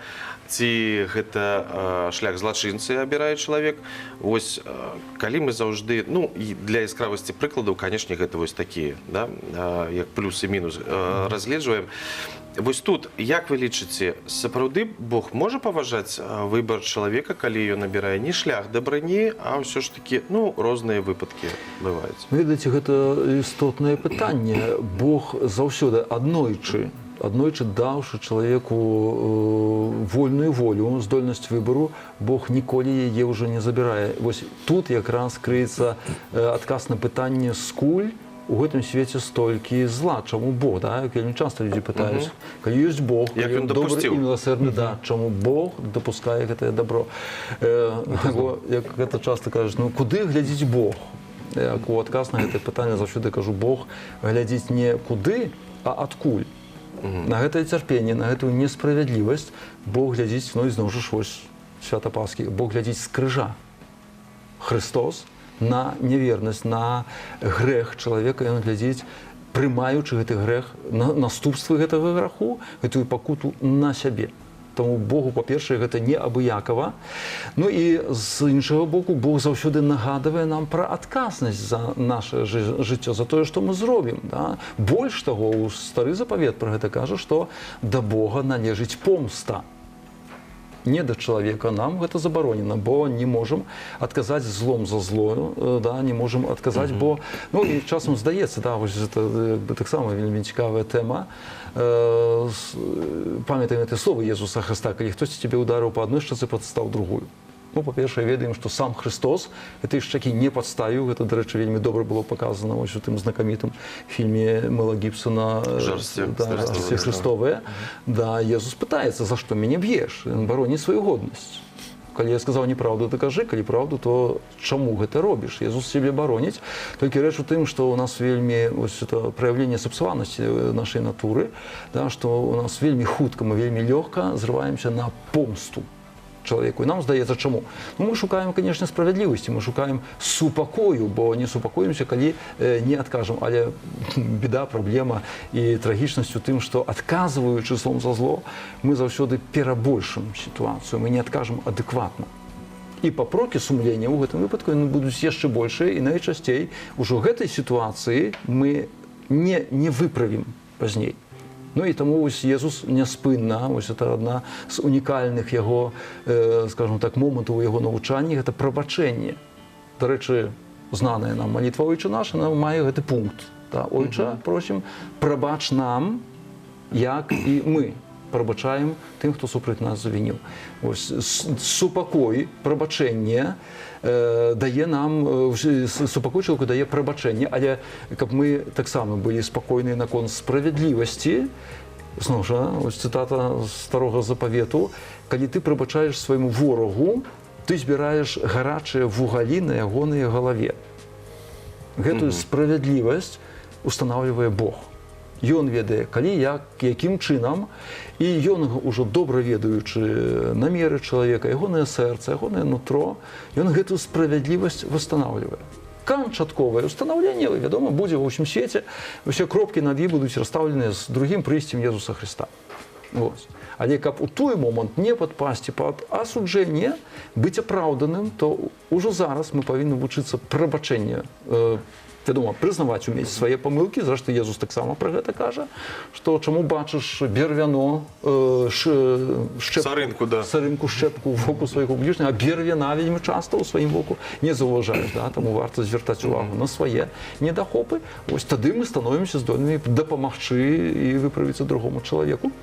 Ці гэта шлях злачынцы абірае чалавек. Вось, калі мы заўжды, ну, і для яскравасці прыкладаў, канешне, гэта вось такія, да? Як плюс і мінус разгледжваем. Вось тут, як вы лічыце, сапраўды Бог можа паважаць выбар чалавека, калі ён абірае не шлях дабрыні, а ўсё ж такі, ну, розныя выпадкі бываюць? Ведаеце, гэта істотнае пытанне. Бог заўсёды аднойчы даўшы чалавеку вольную волю, здольнасць выбару, Бог ніколі яе ўжо не забірае. Вось тут якраз крыецца адказ на пытанне, скуль у гэтым свеце столькі зла, чаму Бог, да? Як вельмі часта людзі пытаюць, калі ёсць Бог, як калі ён ён добры дапусціў? і міласэрны, да, чаму Бог дапускае гэтае дабро? Як гэта часта кажуць, ну куды глядзіць Бог? Як у адказ на гэтае пытанне заўсёды кажу, Бог глядзіць не куды, а адкуль. На гэтае цярпенне, на гэтую несправядлівасць Бог глядзіць, ну і зноў жа ж вось свята Пасхі, Бог глядзіць з крыжа. Христос на невернасць, на грэх чалавека ён глядзіць, прымаючы гэты грэх, на наступствы гэтага граху, гэтую пакуту на сябе. Таму Богу, па-першае, гэта не абыякава. Ну і з іншага боку, Бог заўсёды нагадвае нам пра адказнасць за наше жыццё, за тое, што мы зробім. Да? Больш таго, у Стары Запавет пра гэта кажа, што да Бога належыць помста. Не да чалавека, нам гэта забаронена, бо не можам адказаць злом за зло, да, не можам адказаць, бо, ну, і часам здаецца, да, вось гэта, таксама вельмі цікавая тэма. Памятаем гэтае слово Езуса Хрыста, калі хтосьці цябе ударыў па адной шчацы, падстаў другую. Ну, па-першае, ведаем, што сам Христос гэтай шчакі не падставіў. Гэта, дарэчы, вельмі добра было паказана вось у тым знакамітым фільме Мэла Гібсона «Жарсці «Жарсці Христовыя». Да, Езус пытаецца, за што мяне б'еш? Ён бароніць сваю годнасць. Калі я сказаў неправду, то кажы, калі праўду, то чаму гэта робіш? Езус сябе бароніць. Толькі рэч у тым, што ў нас вельмі вось это праяўленне сапсаванасці нашай натуры, да, што у нас вельмі хутка, мы вельмі лёгка зрываемся на помсту чалавеку. І нам здаецца, чаму? Ну, мы шукаем, конечно, справядлівасці, мы шукаем супакою, бо не супакоімся, калі не адкажам. Але беда, праблема і трагічнасць у тым, што, адказваючы злом за зло, мы заўсёды перабольшым сітуацыю, мы не адкажам адэкватна. І папрокі сумлення ў гэтым выпадку яны будуць яшчэ большыя, і найчасцей ужо гэтай сітуацыі мы не выправім пазней. Ну і таму вось Езус няспынна, вось это адна з унікальных яго, скажем так, момантаў у яго навучанні, гэта прабачэнне. Дарэчы, знаная нам малітва «Ойча наш», она мае гэты пункт. Да? Ойча, просім, прабач нам, як і мы прабачаем тым, хто супраць нас завініў. Вось, супакой, прабачэнне дае нам, супакой чалавеку дае прабачэнне, але каб мы таксама былі спакойныя наконт справядлівасці, зноў жа, ось цытата з Старога Запавету: калі ты прабачаеш свайму ворагу, ты збіраеш гарачыя вугалі на ягонай галаве. Гэтую справядлівасць устанавливае Бог. Ён ведае, калі, як, якім чынам, і ён, ужо добра ведаючы намеры чалавека, ягонае сэрца, ягонае нутро, ён гэтую справядлівасць восстанавливае. Канчатковае устанаўленне, вядома, будзе ва ўсім свеце, усе кропкі над і будуць расстаўлены з другім прыйсцем Езуса Хрыста. Вось. Але каб у той момант не падпасці пад асуджэнне, быць апраўданым, то ўжо зараз мы павінны вучыцца прабачэнне. Вядома, прызнаваць умець свае памылкі, зрэшты, Езус таксама пра гэта кажа, што чаму бачыш бервяно, шчэпку, Сарынку, да. сарынку, шчэпку ў воку свайго бліжняга, а бервяна вельмі часта ў сваім воку не заўважаеш, да? Таму варта звяртаць увагу на свае недахопы. Вось тады мы становімся здольнымі дапамагчы і выправіцца другому чалавеку.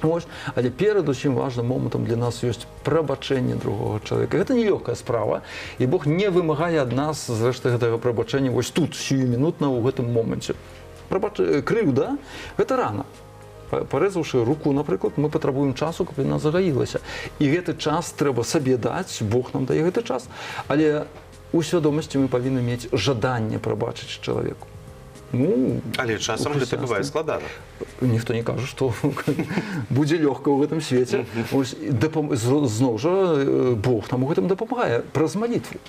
Вось. Але перадусім важным момантам для нас ёсць прабачэнне другога чалавека. Гэта нелёгкая справа, і Бог не вымагае ад нас, зрэшты, гэтага прабачэння вось тут, сіюмінутна, ў гэтым моманце. Крыўда гэта рана. Парэзаўшы руку, напрыклад, мы патрабуем часу, каб яна загаілася. І гэты час трэба сабе даць, Бог нам дае гэты час. Але у свядомасці мы павінны мець жаданне прабачыць чалавеку. Ну, Але часам у гэта бывае хрысціянстве складана. Ніхто не кажа, што будзе лёгка ў гэтым свеце. Ось, зноў жа, Бог нам у гэтым дапамагае праз малітву.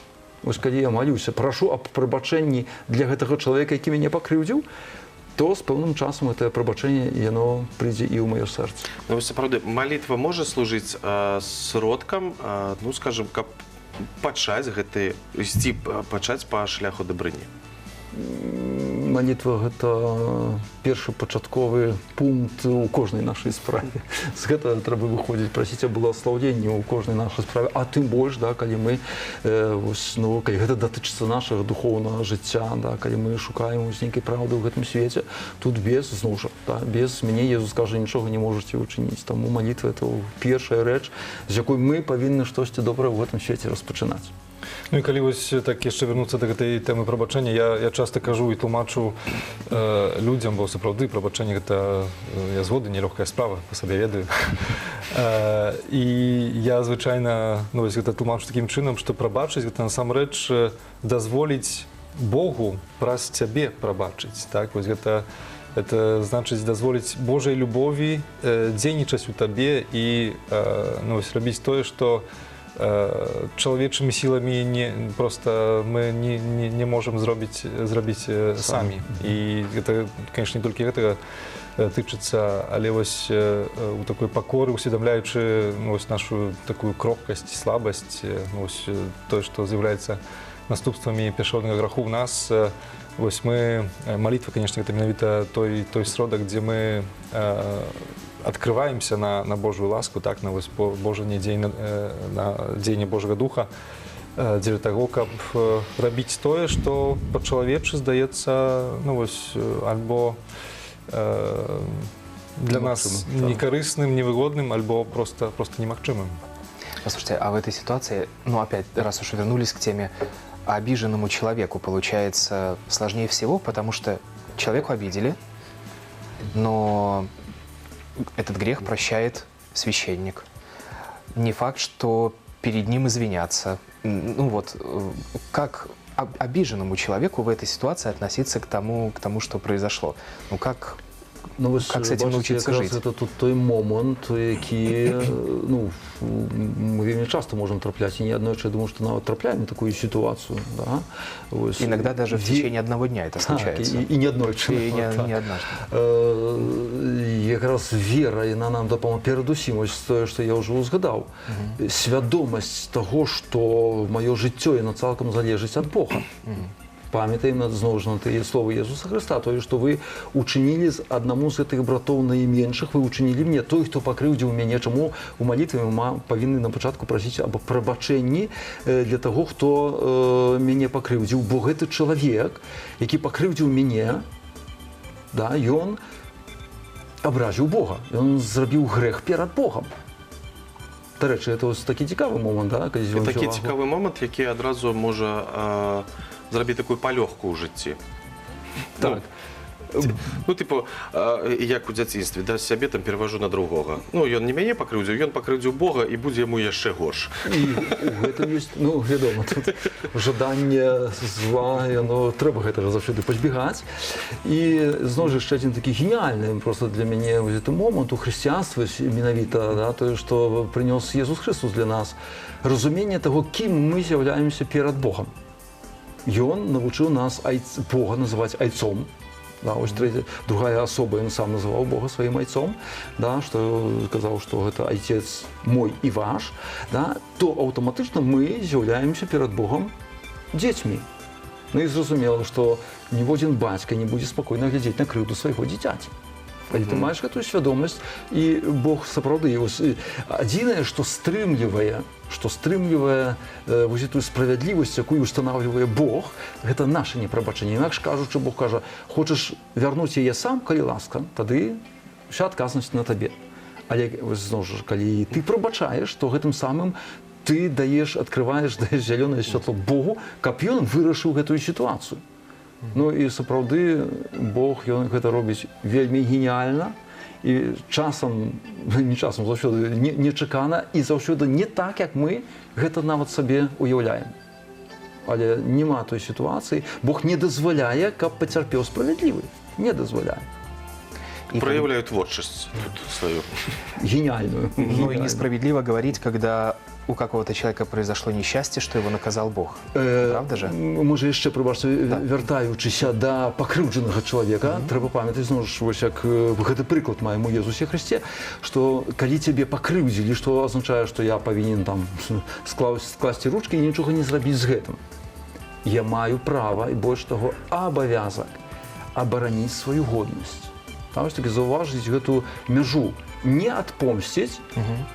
Ось калі я малюся, прашу аб прабачэнні для гэтага чалавека, які мяне пакрыўдзіў, то з пэўным часам гэтае прабачэнне яно прыйдзе і ў маё сэрца. Ну, вось сапраўды, малітва можа служыць сродкам, ну, скажем, каб пачаць гэты ісці, пачаць па шляху дабрыні. Малітва гэта першапачатковы пункт у кожнай нашай справе. З гэтага трэба выходзіць, прасіць аб благаслаўленні ў кожнай нашай справе, а тым больш, да, калі мы, вось, ну, калі гэта датычыцца нашага духоўнага жыцця, да, калі мы шукаем вось нейкай праўды ў гэтым свеце, тут без, зноў жа, да, без мяне, Езус кажа, нічога не можаце ўчыніць. Таму малітва это першая рэч, з якой мы павінны штосьці добрае ў гэтым свеце распачынаць. Ну і калі вось так яшчэ вярнуцца да гэтай тэмы прабачэння, я часта кажу і тлумачу людзям, бо сапраўды прабачэнне гэта, я згоды, нелёгкая справа, па сабе ведаю. І я звычайна, ну, вось гэта тлумачу такім чынам, што прабачыць гэта насамрэч дазволіць Богу праз цябе прабачыць. Так? Вось гэта, это значыць дазволіць Божай любові дзейнічаць у табе і ну, вось, рабіць тое, што чалавечымі сіламі не, просто мы не можам зрабіць самі. І гэта, конечно, не толькі гэтага тычыцца, але вось у такой пакоры, усведамляючы, ну, вось нашу такую крохкасць, слабасць, ну, вось, тое, што з'яўляецца наступствамі першароднага граху ў нас, вось мы, малітва, конечно, гэта менавіта той сродак, дзе мы открываемся на Божую ласку, так, на вось Божае дзеянне, на дзеянне Божага Духа, дзеля таго, каб рабіць тое, што па-чалавечы здаецца, ну, вось, альбо для нас Немагчымым, так. некарысным, невыгодным, альбо просто немагчымым. Послушайте, а в этой ситуации, ну, опять, раз уж вернулись к теме, обиженному человеку получается сложнее всего, потому что человеку обидели, но этот грех прощает священник. Не факт, что перед ним извиняться? Ну вот, как обиженному человеку в этой ситуации относиться к тому, что произошло? Ну как... Ну, вось, Как с этим бачыце, научиться якраз жить? Гэта тут той момант, які, ну, мы вельмі часто можам трапляць, і не аднойчы, я думаю, што нават трапляем на такую сітуацыю. Да? Вось. Иногда даже в течение одного дня это Так, случается. і не аднойчы. И не, Так. не однажды. Якраз вера, яна нам дапамагае перадусім, ось тое, што я ўжо ўзгадаў. Свядомасць таго, што маё жыццё яно цалкам залежыць ад Бога. Памятаем зноў ж на тыя словы Езуса Хрыста, тое, што вы учынілі з аднаму з гэтых братоў найменшых, вы учынілі мне, той, хто пакрыўдзіў мяне. Чаму у малітве мы павінны на пачатку прасіць аб прабачэнні для таго, хто мяне пакрыўдзіў, бо гэты чалавек, які пакрыўдзіў мяне, да, ён абразіў Бога, ён зрабіў грэх перад Богам. Дарэчы, это ось такі цікавы момант, да, калі І звярнуць такі увагу. цікавы момант, які адразу можа зрабіць такую палёгку ў жыцці. Так. Ну, типу, як у дзяцінстве, да, сябе там пераважу на другога. Ну, ён не мяне пакрыўдзіў, ён пакрыўдзіў Бога, і будзе яму яшчэ горш. І у гэтым ёсць, ну, вядома, тут жаданне зла, яно трэба гэтага заўсёды пазбегаць. І зноў жа яшчэ адзін такі геніальны просто для мяне вось гэты момант у хрысціянстве менавіта, да, тое, што прынёс Езус Хрыстус для нас, разуменне таго, кім мы з'яўляемся перад Богам. Ён навучыў нас Бога называць айцом. Да, ось третя, другая асоба, ён сам называў Бога сваім айцом, да, што казаў, што гэта айцец мой і ваш, да, то аўтаматычна мы з'яўляемся перад Богам дзецьмі. Ну і зразумела, што ніводзін бацька не будзе спакойна глядзець на крыўду свайго дзіцяці. Калі ты маеш гэтую свядомасць, і Бог сапраўды, ось, адзінае, што стрымлівае, вось гэтую справядлівасць, якую устанавливае Бог, гэта наше непрабачэнне. Інакш кажучы, Бог кажа: хочаш вярнуць яе сам, калі ласка, тады вся адказнасць на табе. Але вось, зноў жа, калі ты прабачаеш, то гэтым самым ты даеш, адкрываеш, даеш зялёнае святло Богу, каб ён вырашыў гэтую сітуацыю. Ну і сапраўды Бог, ён гэта робіць вельмі геніальна і часам, не часам, заўсёды нечакана і заўсёды не так, як мы гэта нават сабе уяўляем. Але няма той сітуацыі, Бог не дазваляе, каб пацярпеў справядлівы. Не дазваляе. И Проявляю творчасць тут сваю. Гениальную. Ну и Гениальную. несправедливо говорить, когда у какого-то человека произошло несчастье, что его наказал Бог. Правда же? Можа, яшчэ, прабачце, Так. вяртаючыся да пакрыўджанага чалавека, трэба памятаць, зноў ж, вось як гэты прыклад маем у Езусе Хрысце, што калі цябе пакрыўдзілі, што азначае, што я павінен там скласці ручкі і нічога не зрабіць з гэтым. Я маю права і больш таго абавязак абараніць сваю годнасць. Там ось таки заўважыць гэту мяжу, не адпомсціць,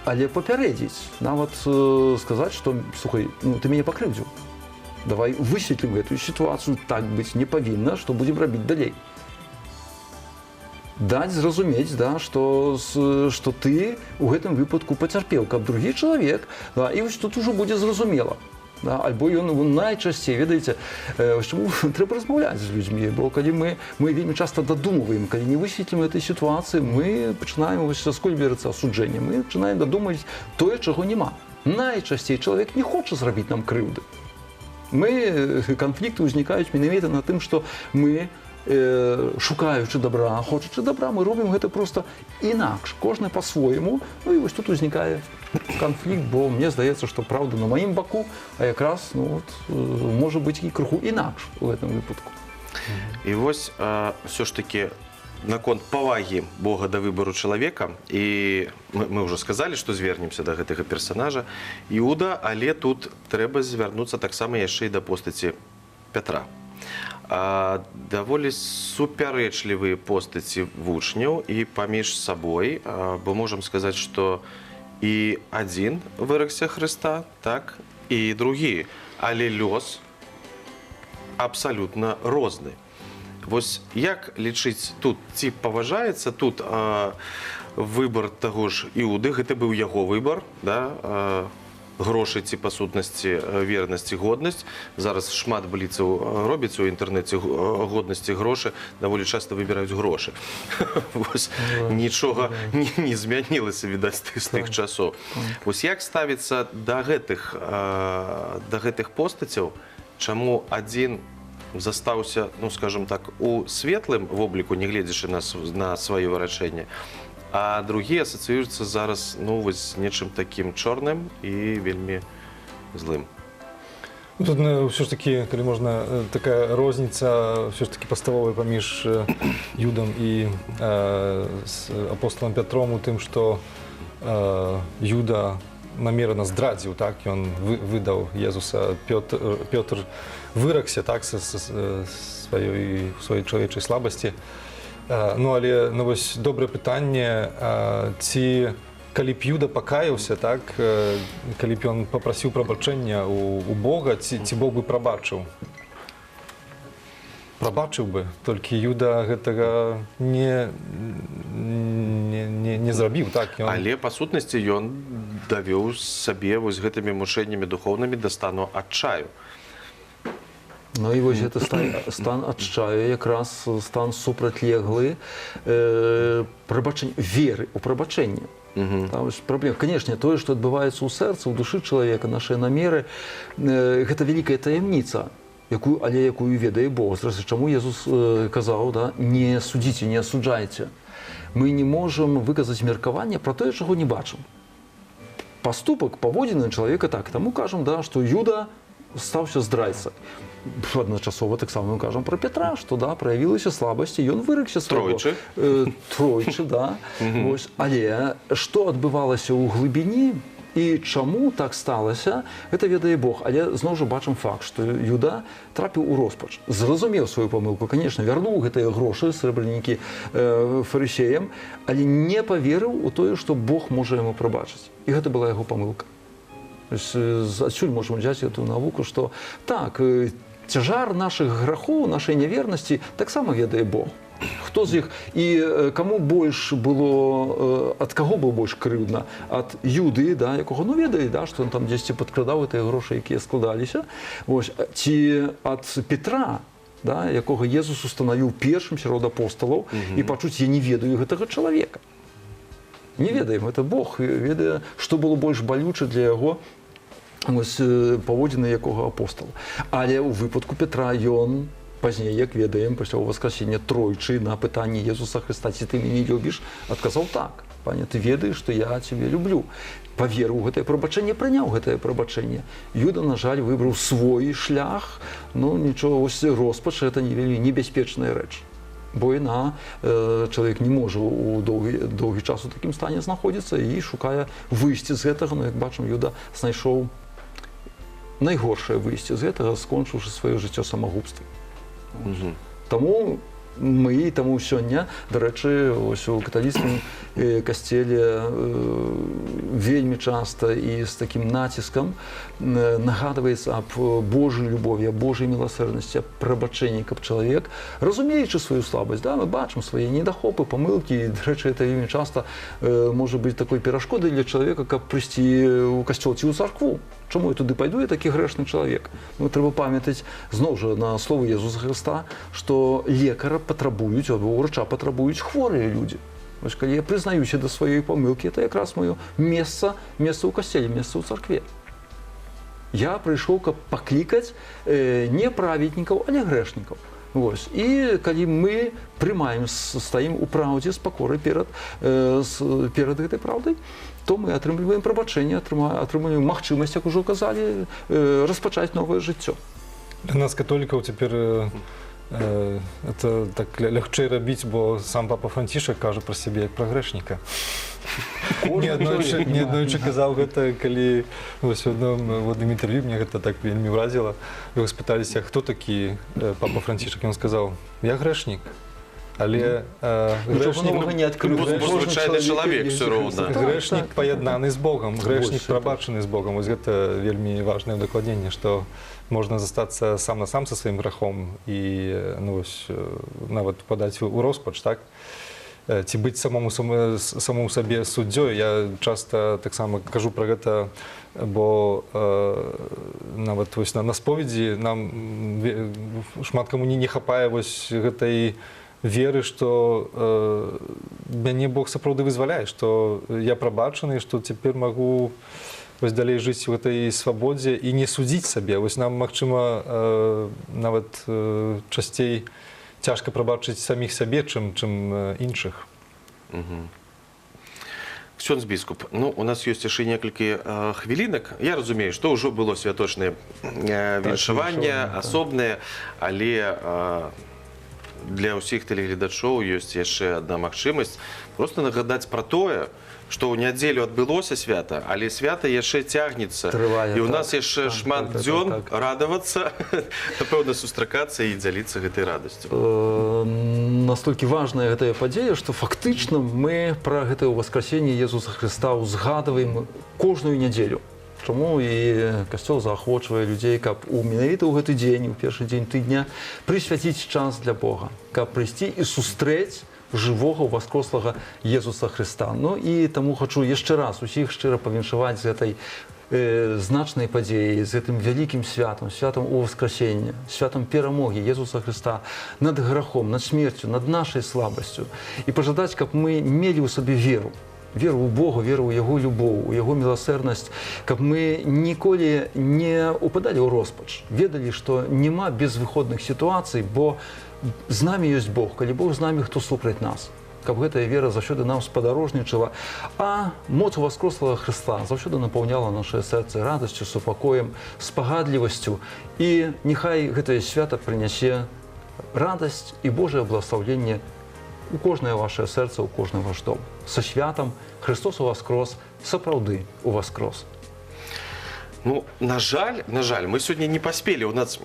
але папярэдзіць, нават сказаць, што слухай, ну ты мяне пакрыўдзіў. Давай высветлім гэтую сітуацыю, так быць не павінна, што будзем рабіць далей. Даць зразумець, да, што ты ў гэтым выпадку пацярпеў, каб другі чалавек, да, і вось тут ужо будзе зразумела. Да, альбо ён найчасцей, ведаеце, вось чаму трэба размаўляць з людзьмі, бо калі мы вельмі часта дадумваем, калі не высветлім этой сітуацыі, мы пачынаем, вось скуль берацца асуджэнне, мы пачынаем дадумаць тое, чаго няма. Найчасцей чалавек не хоча зрабіць нам крыўды. Канфлікты ўзнікаюць менавіта на тым, што мы, шукаючы добра, хочучы добра, мы робім гэта просто інакш, кожны па-свойму. Ну і вось тут узнікае канфлікт, бо мне здаецца, што праўда на маім баку, а якраз, ну, от, можа быць і крыху інакш у гэтым выпадку. І вось, все ж таки наконт павагі Бога да выбару чалавека, і мы ўжо сказалі, што звернемся да гэтага персонажа Іуда, але тут трэба звярнуцца таксама яшчэ і да постаці Пятра. Даволі супярэчлівыя постаці вучняў і паміж сабой, бо можам сказаць, што і адзін выракся Хрыста, так, і другі, але лёс абсалютна розны. Вось як лічыць тут, ці паважаецца тут выбар таго ж Іуды, гэта быў яго выбар, да? Грошы ці, па сутнасці, вернасць і годнасць. Зараз шмат бліцаў робіцца ў інтэрнэце: годнасці, грошы, даволі часта выбіраюць грошы. Вось, нічога не змянілася, відаць, з тых часоў. Вось як ставіцца да гэтых постацяў, чаму адзін застаўся, ну, скажем так, у светлым вобліку, нягледзячы на сваё вырачэнне, а другі асацыюецца зараз, ну, вось, з нечым такім чорным і вельмі злым? Ну, тут, ну, ўсё ж таки, калі можна, такая розніца ўсё ж таки паставовая паміж Юдам і з апосталам Пятром у тым, што Юда намерана здрадзіў, так, ён выдаў Езуса. Пётр выракся, так, сваёй чалавечай слабасці. Ну, але, ну, вось добрае пытанне, ці калі б Юда пакаяўся, так, калі б ён папрасіў прабачэння у Бога, ці Бог бы прабачыў? Прабачыў бы, толькі Юда гэтага не зрабіў, так, ён. Але па сутнасці ён давёў сабе вось гэтымі мучэннямі духоўнымі да стану адчаю. Ну і вось гэты стан адчаю якраз стан, супрацьлеглы прабачэння, веры у прабачэнне. Там вось праблема. Канешне, тое, што адбываецца ў сэрцы, у душы чалавека, нашыя намеры, гэта вялікая таямніца, якую, але якую ведае Бог. Зрэшты, чаму Езус казаў, да, не судзіце, не асуджайце. Мы не можам выказаць меркаванне пра тое, чаго не бачым. Паступак, паводзіны чалавека, так. Таму кажам, да, што Юда стаўся здрайца. Адначасова таксама мы кажам пра Петра, што, да, праявілася слабасць, і ён выракся свайго. Тройчы. Тройчы, да. Вось. Але што адбывалася ў глыбіні і чаму так сталася, гэта ведае Бог. Але зноў жа бачым факт, што Юда трапіў у роспач, зразумеў сваю памылку, конечно, вярнуў гэтыя грошы, срэбранікі, фарысеям, але не паверыў у тое, што Бог можа яму прабачыць. І гэта была яго памылка. Ось, адсюль можам узяць эту навуку, што так, цяжар нашых грахоў, нашай нявернасці таксама ведае Бог. Хто з іх і каму больш было, ад каго было больш крыўдна: ад Юды, да, якога, ну, ведалі, да, што ён там дзесьці падкрадаў гэтыя грошы, якія складаліся, вось, ці ад Петра, да, якога Езус устанавіў першым сярод апосталаў, і пачуць: «Я не ведаю гэтага чалавека»? Не ведаем, это Бог ведае, што было больш балюча для яго, ось, паводзіны якога апостала. Але ў выпадку Петра ён пазней, як ведаем, пасля ўваскрасення тройчы на пытанне Езуса Хрыста: «Ці ты мяне любіш?», адказаў: «Так, пане, ты ведаеш, што я цябе люблю». Паверыў у гэтае прабачэнне, прыняў гэтае прабачэнне. Юда, на жаль, выбраў свой шлях. Ну нічого, ось роспач — это не вельмі небяспечная рэч, бо яна, чалавек не можа у доўгі, доўгі час у такім стане знаходзіцца і шукае выйсці з гэтага. Ну, як бачым, Юда знайшоў найгоршае выйсце з гэтага, скончыўшы сваё жыццё самагубствам. Таму мы, таму сёння, дарэчы, ось у каталіцкім касцеле вельмі часта і з такім націскам нагадваецца аб Божай любові, аб Божай міласэрнасці, аб прабачэнні, каб чалавек, разумеючы сваю слабасць, да, мы бачым свае недахопы, памылкі, і, дарэчы, это вельмі часта можа быць такой перашкодай для чалавека, каб прыйсці ў касцёл ці ў царкву. Чаму я туды пайду, я такі грэшны чалавек? Ну, трэба памятаць зноў жа на словы Езуса Хрыста, што лекара патрабуюць або ўрача патрабуюць хворыя людзі. Вось калі я прызнаюся да сваёй памылкі, это якраз маё месца, месца ў касцеле, месца ў царкве. Я прыйшоў, каб паклікаць не праведнікаў, але грэшнікаў. Вось. І калі мы прымаем, стаім у праўдзе з пакорай перад гэтай праўдай, то мы атрымліваем прабачэнне, атрымліваем магчымасць, як ужо казалі, распачаць новае жыццё. Для нас, католікаў, цяпер это так лягчэй рабіць, бо сам папа Францішак кажа пра сябе як пра грэшніка. Не аднойчы казаў гэта, калі вось у адным інтэрв'ю, мне гэта так вельмі ўразіла. Яго спыталіся, хто такі папа Францішак, ён сказаў: «Я грэшнік». Але Нічога грэшнік, новага не адкрыў. Бо звычайны чалавек всё роўна. Грэшнік, паяднаны з Богам, грэшнік, Вось, прабачаны з Богам. Вось гэта вельмі важнае удакладненне, што можна застацца сам на сам са сваім грахом і ну, вось, нават падаць у роспач, так? ці быць самому сабе суддзёй. Я часта таксама кажу пра гэта, бо нават вось на споведзі нам шмат каму не хапае вось гэтай веры, што мяне Бог сапраўды вызваляе, што я прабачаны, што цяпер магу вось далей жыць у гэтай свабодзе і не судзіць сабе. Вось нам, магчыма, нават часцей цяжка прабачыць саміх сабе, чым іншых. Ксёндз біскуп, ну, у нас ёсць яшчэ некалькі хвілінак. Я разумею, што ўжо было святочнае віншаванне, віншаванне, так. Асобнае, але для ўсіх тэлегледачоў ёсць яшчэ адна магчымасць просто нагадаць пра тое, што ў нядзелю адбылося свята, але свята яшчэ цягнецца. Трывае, І ў так. нас яшчэ шмат дзён радавацца, напэўна, сустракацца і дзяліцца гэтай радасцю. Настолькі важная гэтая падзея, што фактычна мы пра гэтае ўваскрасенне Езуса Хрыста ўзгадваем кожную нядзелю. Чаму і касцёл заахвочвае людзей, каб у менавіта ў гэты дзень, у першы дзень тыдня прысвяціць час для Бога, каб прыйсці і сустрэць жывога ўваскрослага Езуса Хрыста. Ну і таму хачу яшчэ раз усіх шчыра павіншаваць з гэтай значнай падзеяй, з гэтым вялікім святам, святам Уваскрасення, святам перамогі Езуса Хрыста над грахом, над смерцю, над нашай слабасцю. І пажадаць, каб мы мелі ў сабе веру, веру ў Бога, веру ў Яго любоў, у Яго міласэрнасць, каб мы ніколі не упадалі ў роспач, ведалі, што няма безвыходных сітуацый, бо з намі ёсць Бог, калі Бог з намі, хто супраць нас? Каб гэтая вера заўсёды нам спадарожнічала, а моц уваскрослага Хрыста заўсёды напаўняла нашае сэрца радасцю, супакоем, спагадлівасцю. І няхай гэтае свята прынясе радасць і Божае благаслаўленне у кожнае вашае сэрца, у кожны ваш дом. Са святам! Хрыстос уваскрос, сапраўды уваскрос. Ну, на жаль, мы сёння не паспелі. У нас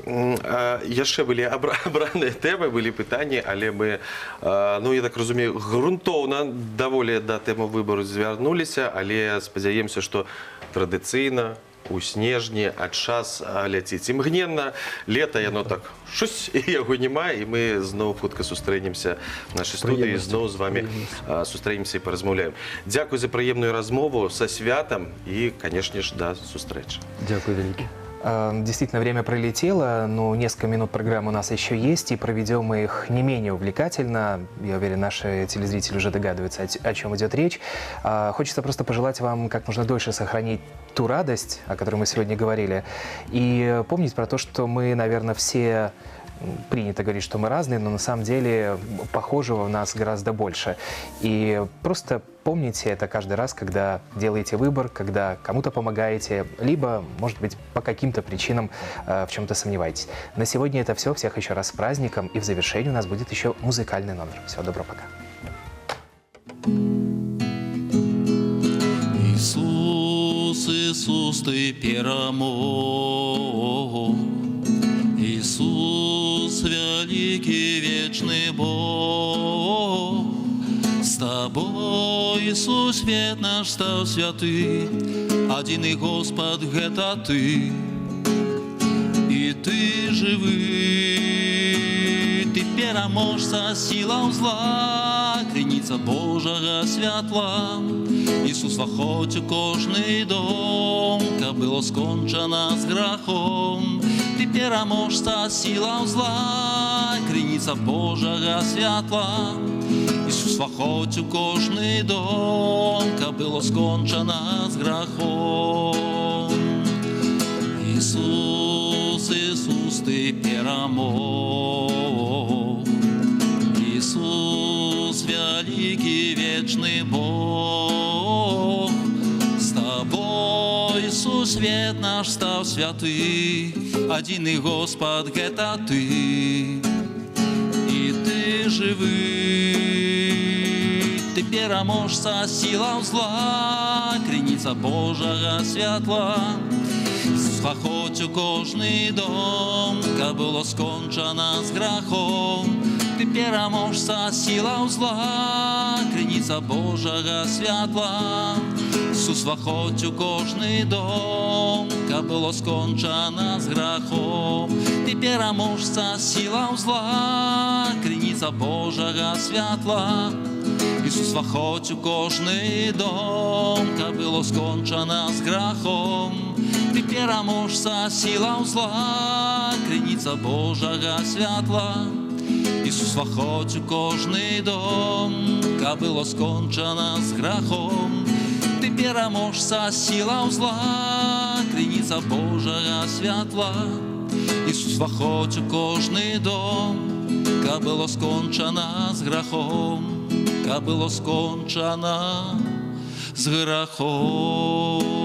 яшчэ былі абраныя тэмы, былі пытанні, але мы, ну, я так разумею, грунтоўна даволі да тэмы выбару звярнуліся, але спадзяемся, што традыцыйна у снежні, а час ляціць імгненна, лета яно так шусь, і яго няма, і мы зноў хутка сустрэнемся в нашай студыі, Прыемнасцю. зноў з вами сустрэнемся і паразмаўляем. Дзякуй за прыемную размову, са святам і, канешне ж, да сустрэчы. Дзякуй вялікі. Действительно, время пролетело, но несколько минут программы у нас еще есть, и проведем мы их не менее увлекательно. Я уверен, наши телезрители уже догадываются, о чем идет речь. Хочется просто пожелать вам как можно дольше сохранить ту радость, о которой мы сегодня говорили, и помнить про то, что мы, наверное, все принято говорить, что мы разные, но на самом деле похожего в нас гораздо больше. И просто помните это каждый раз, когда делаете выбор, когда кому-то помогаете, либо, может быть, по каким-то причинам в чем-то сомневаетесь. На сегодня это все. Всех еще раз с праздником. И в завершении у нас будет еще музыкальный номер. Всего доброго, пока. Ісус, Ісус, ти перамог. Ісус, вялікі вечны Бог. З табой, Ісус, свет наш стаў святы, адзіны Господ гэта ты. І ты жывы, ты пераможца сілаў зла, крыніца Божага святла. Ісус, уваходзь у кожны дом, каб было скончана з грахом. Ты пераможца сілаў зла, крыніца Божага святла. Ісус, уваходзь у кожны дом, каб было скончана з грахом. Ісус, Ісус, ти перамог. Ісус, вялікі вечны Бог. З табой, Ісус, свет наш стаў святы, адзіны Господ гэта ты. І ты жывы, ты пераможца сілаў зла, крыніца Божага святла. Ісус, уваходзь у кожны дом, каб было скончана з грахом. Ты пераможца сілаў зла, крыніца Божага святла. Ісус, уваходзь у кожны дом, каб было скончана з грахом. Ты пераможца сілаў зла, крыніца Божага святла. Ісус, уваходзь у кожны дом, каб было скончана з грахом. Ты пераможца сілаў зла, крыніца Божага святла. Ісус, уваходзь у кожны дом, каб было скончана з грахом. Ты пераможца сілаў зла, крыніца Божага святла. Ісус, уваходзь у кожны дом, каб было скончана з грахом, каб было скончана з грахом.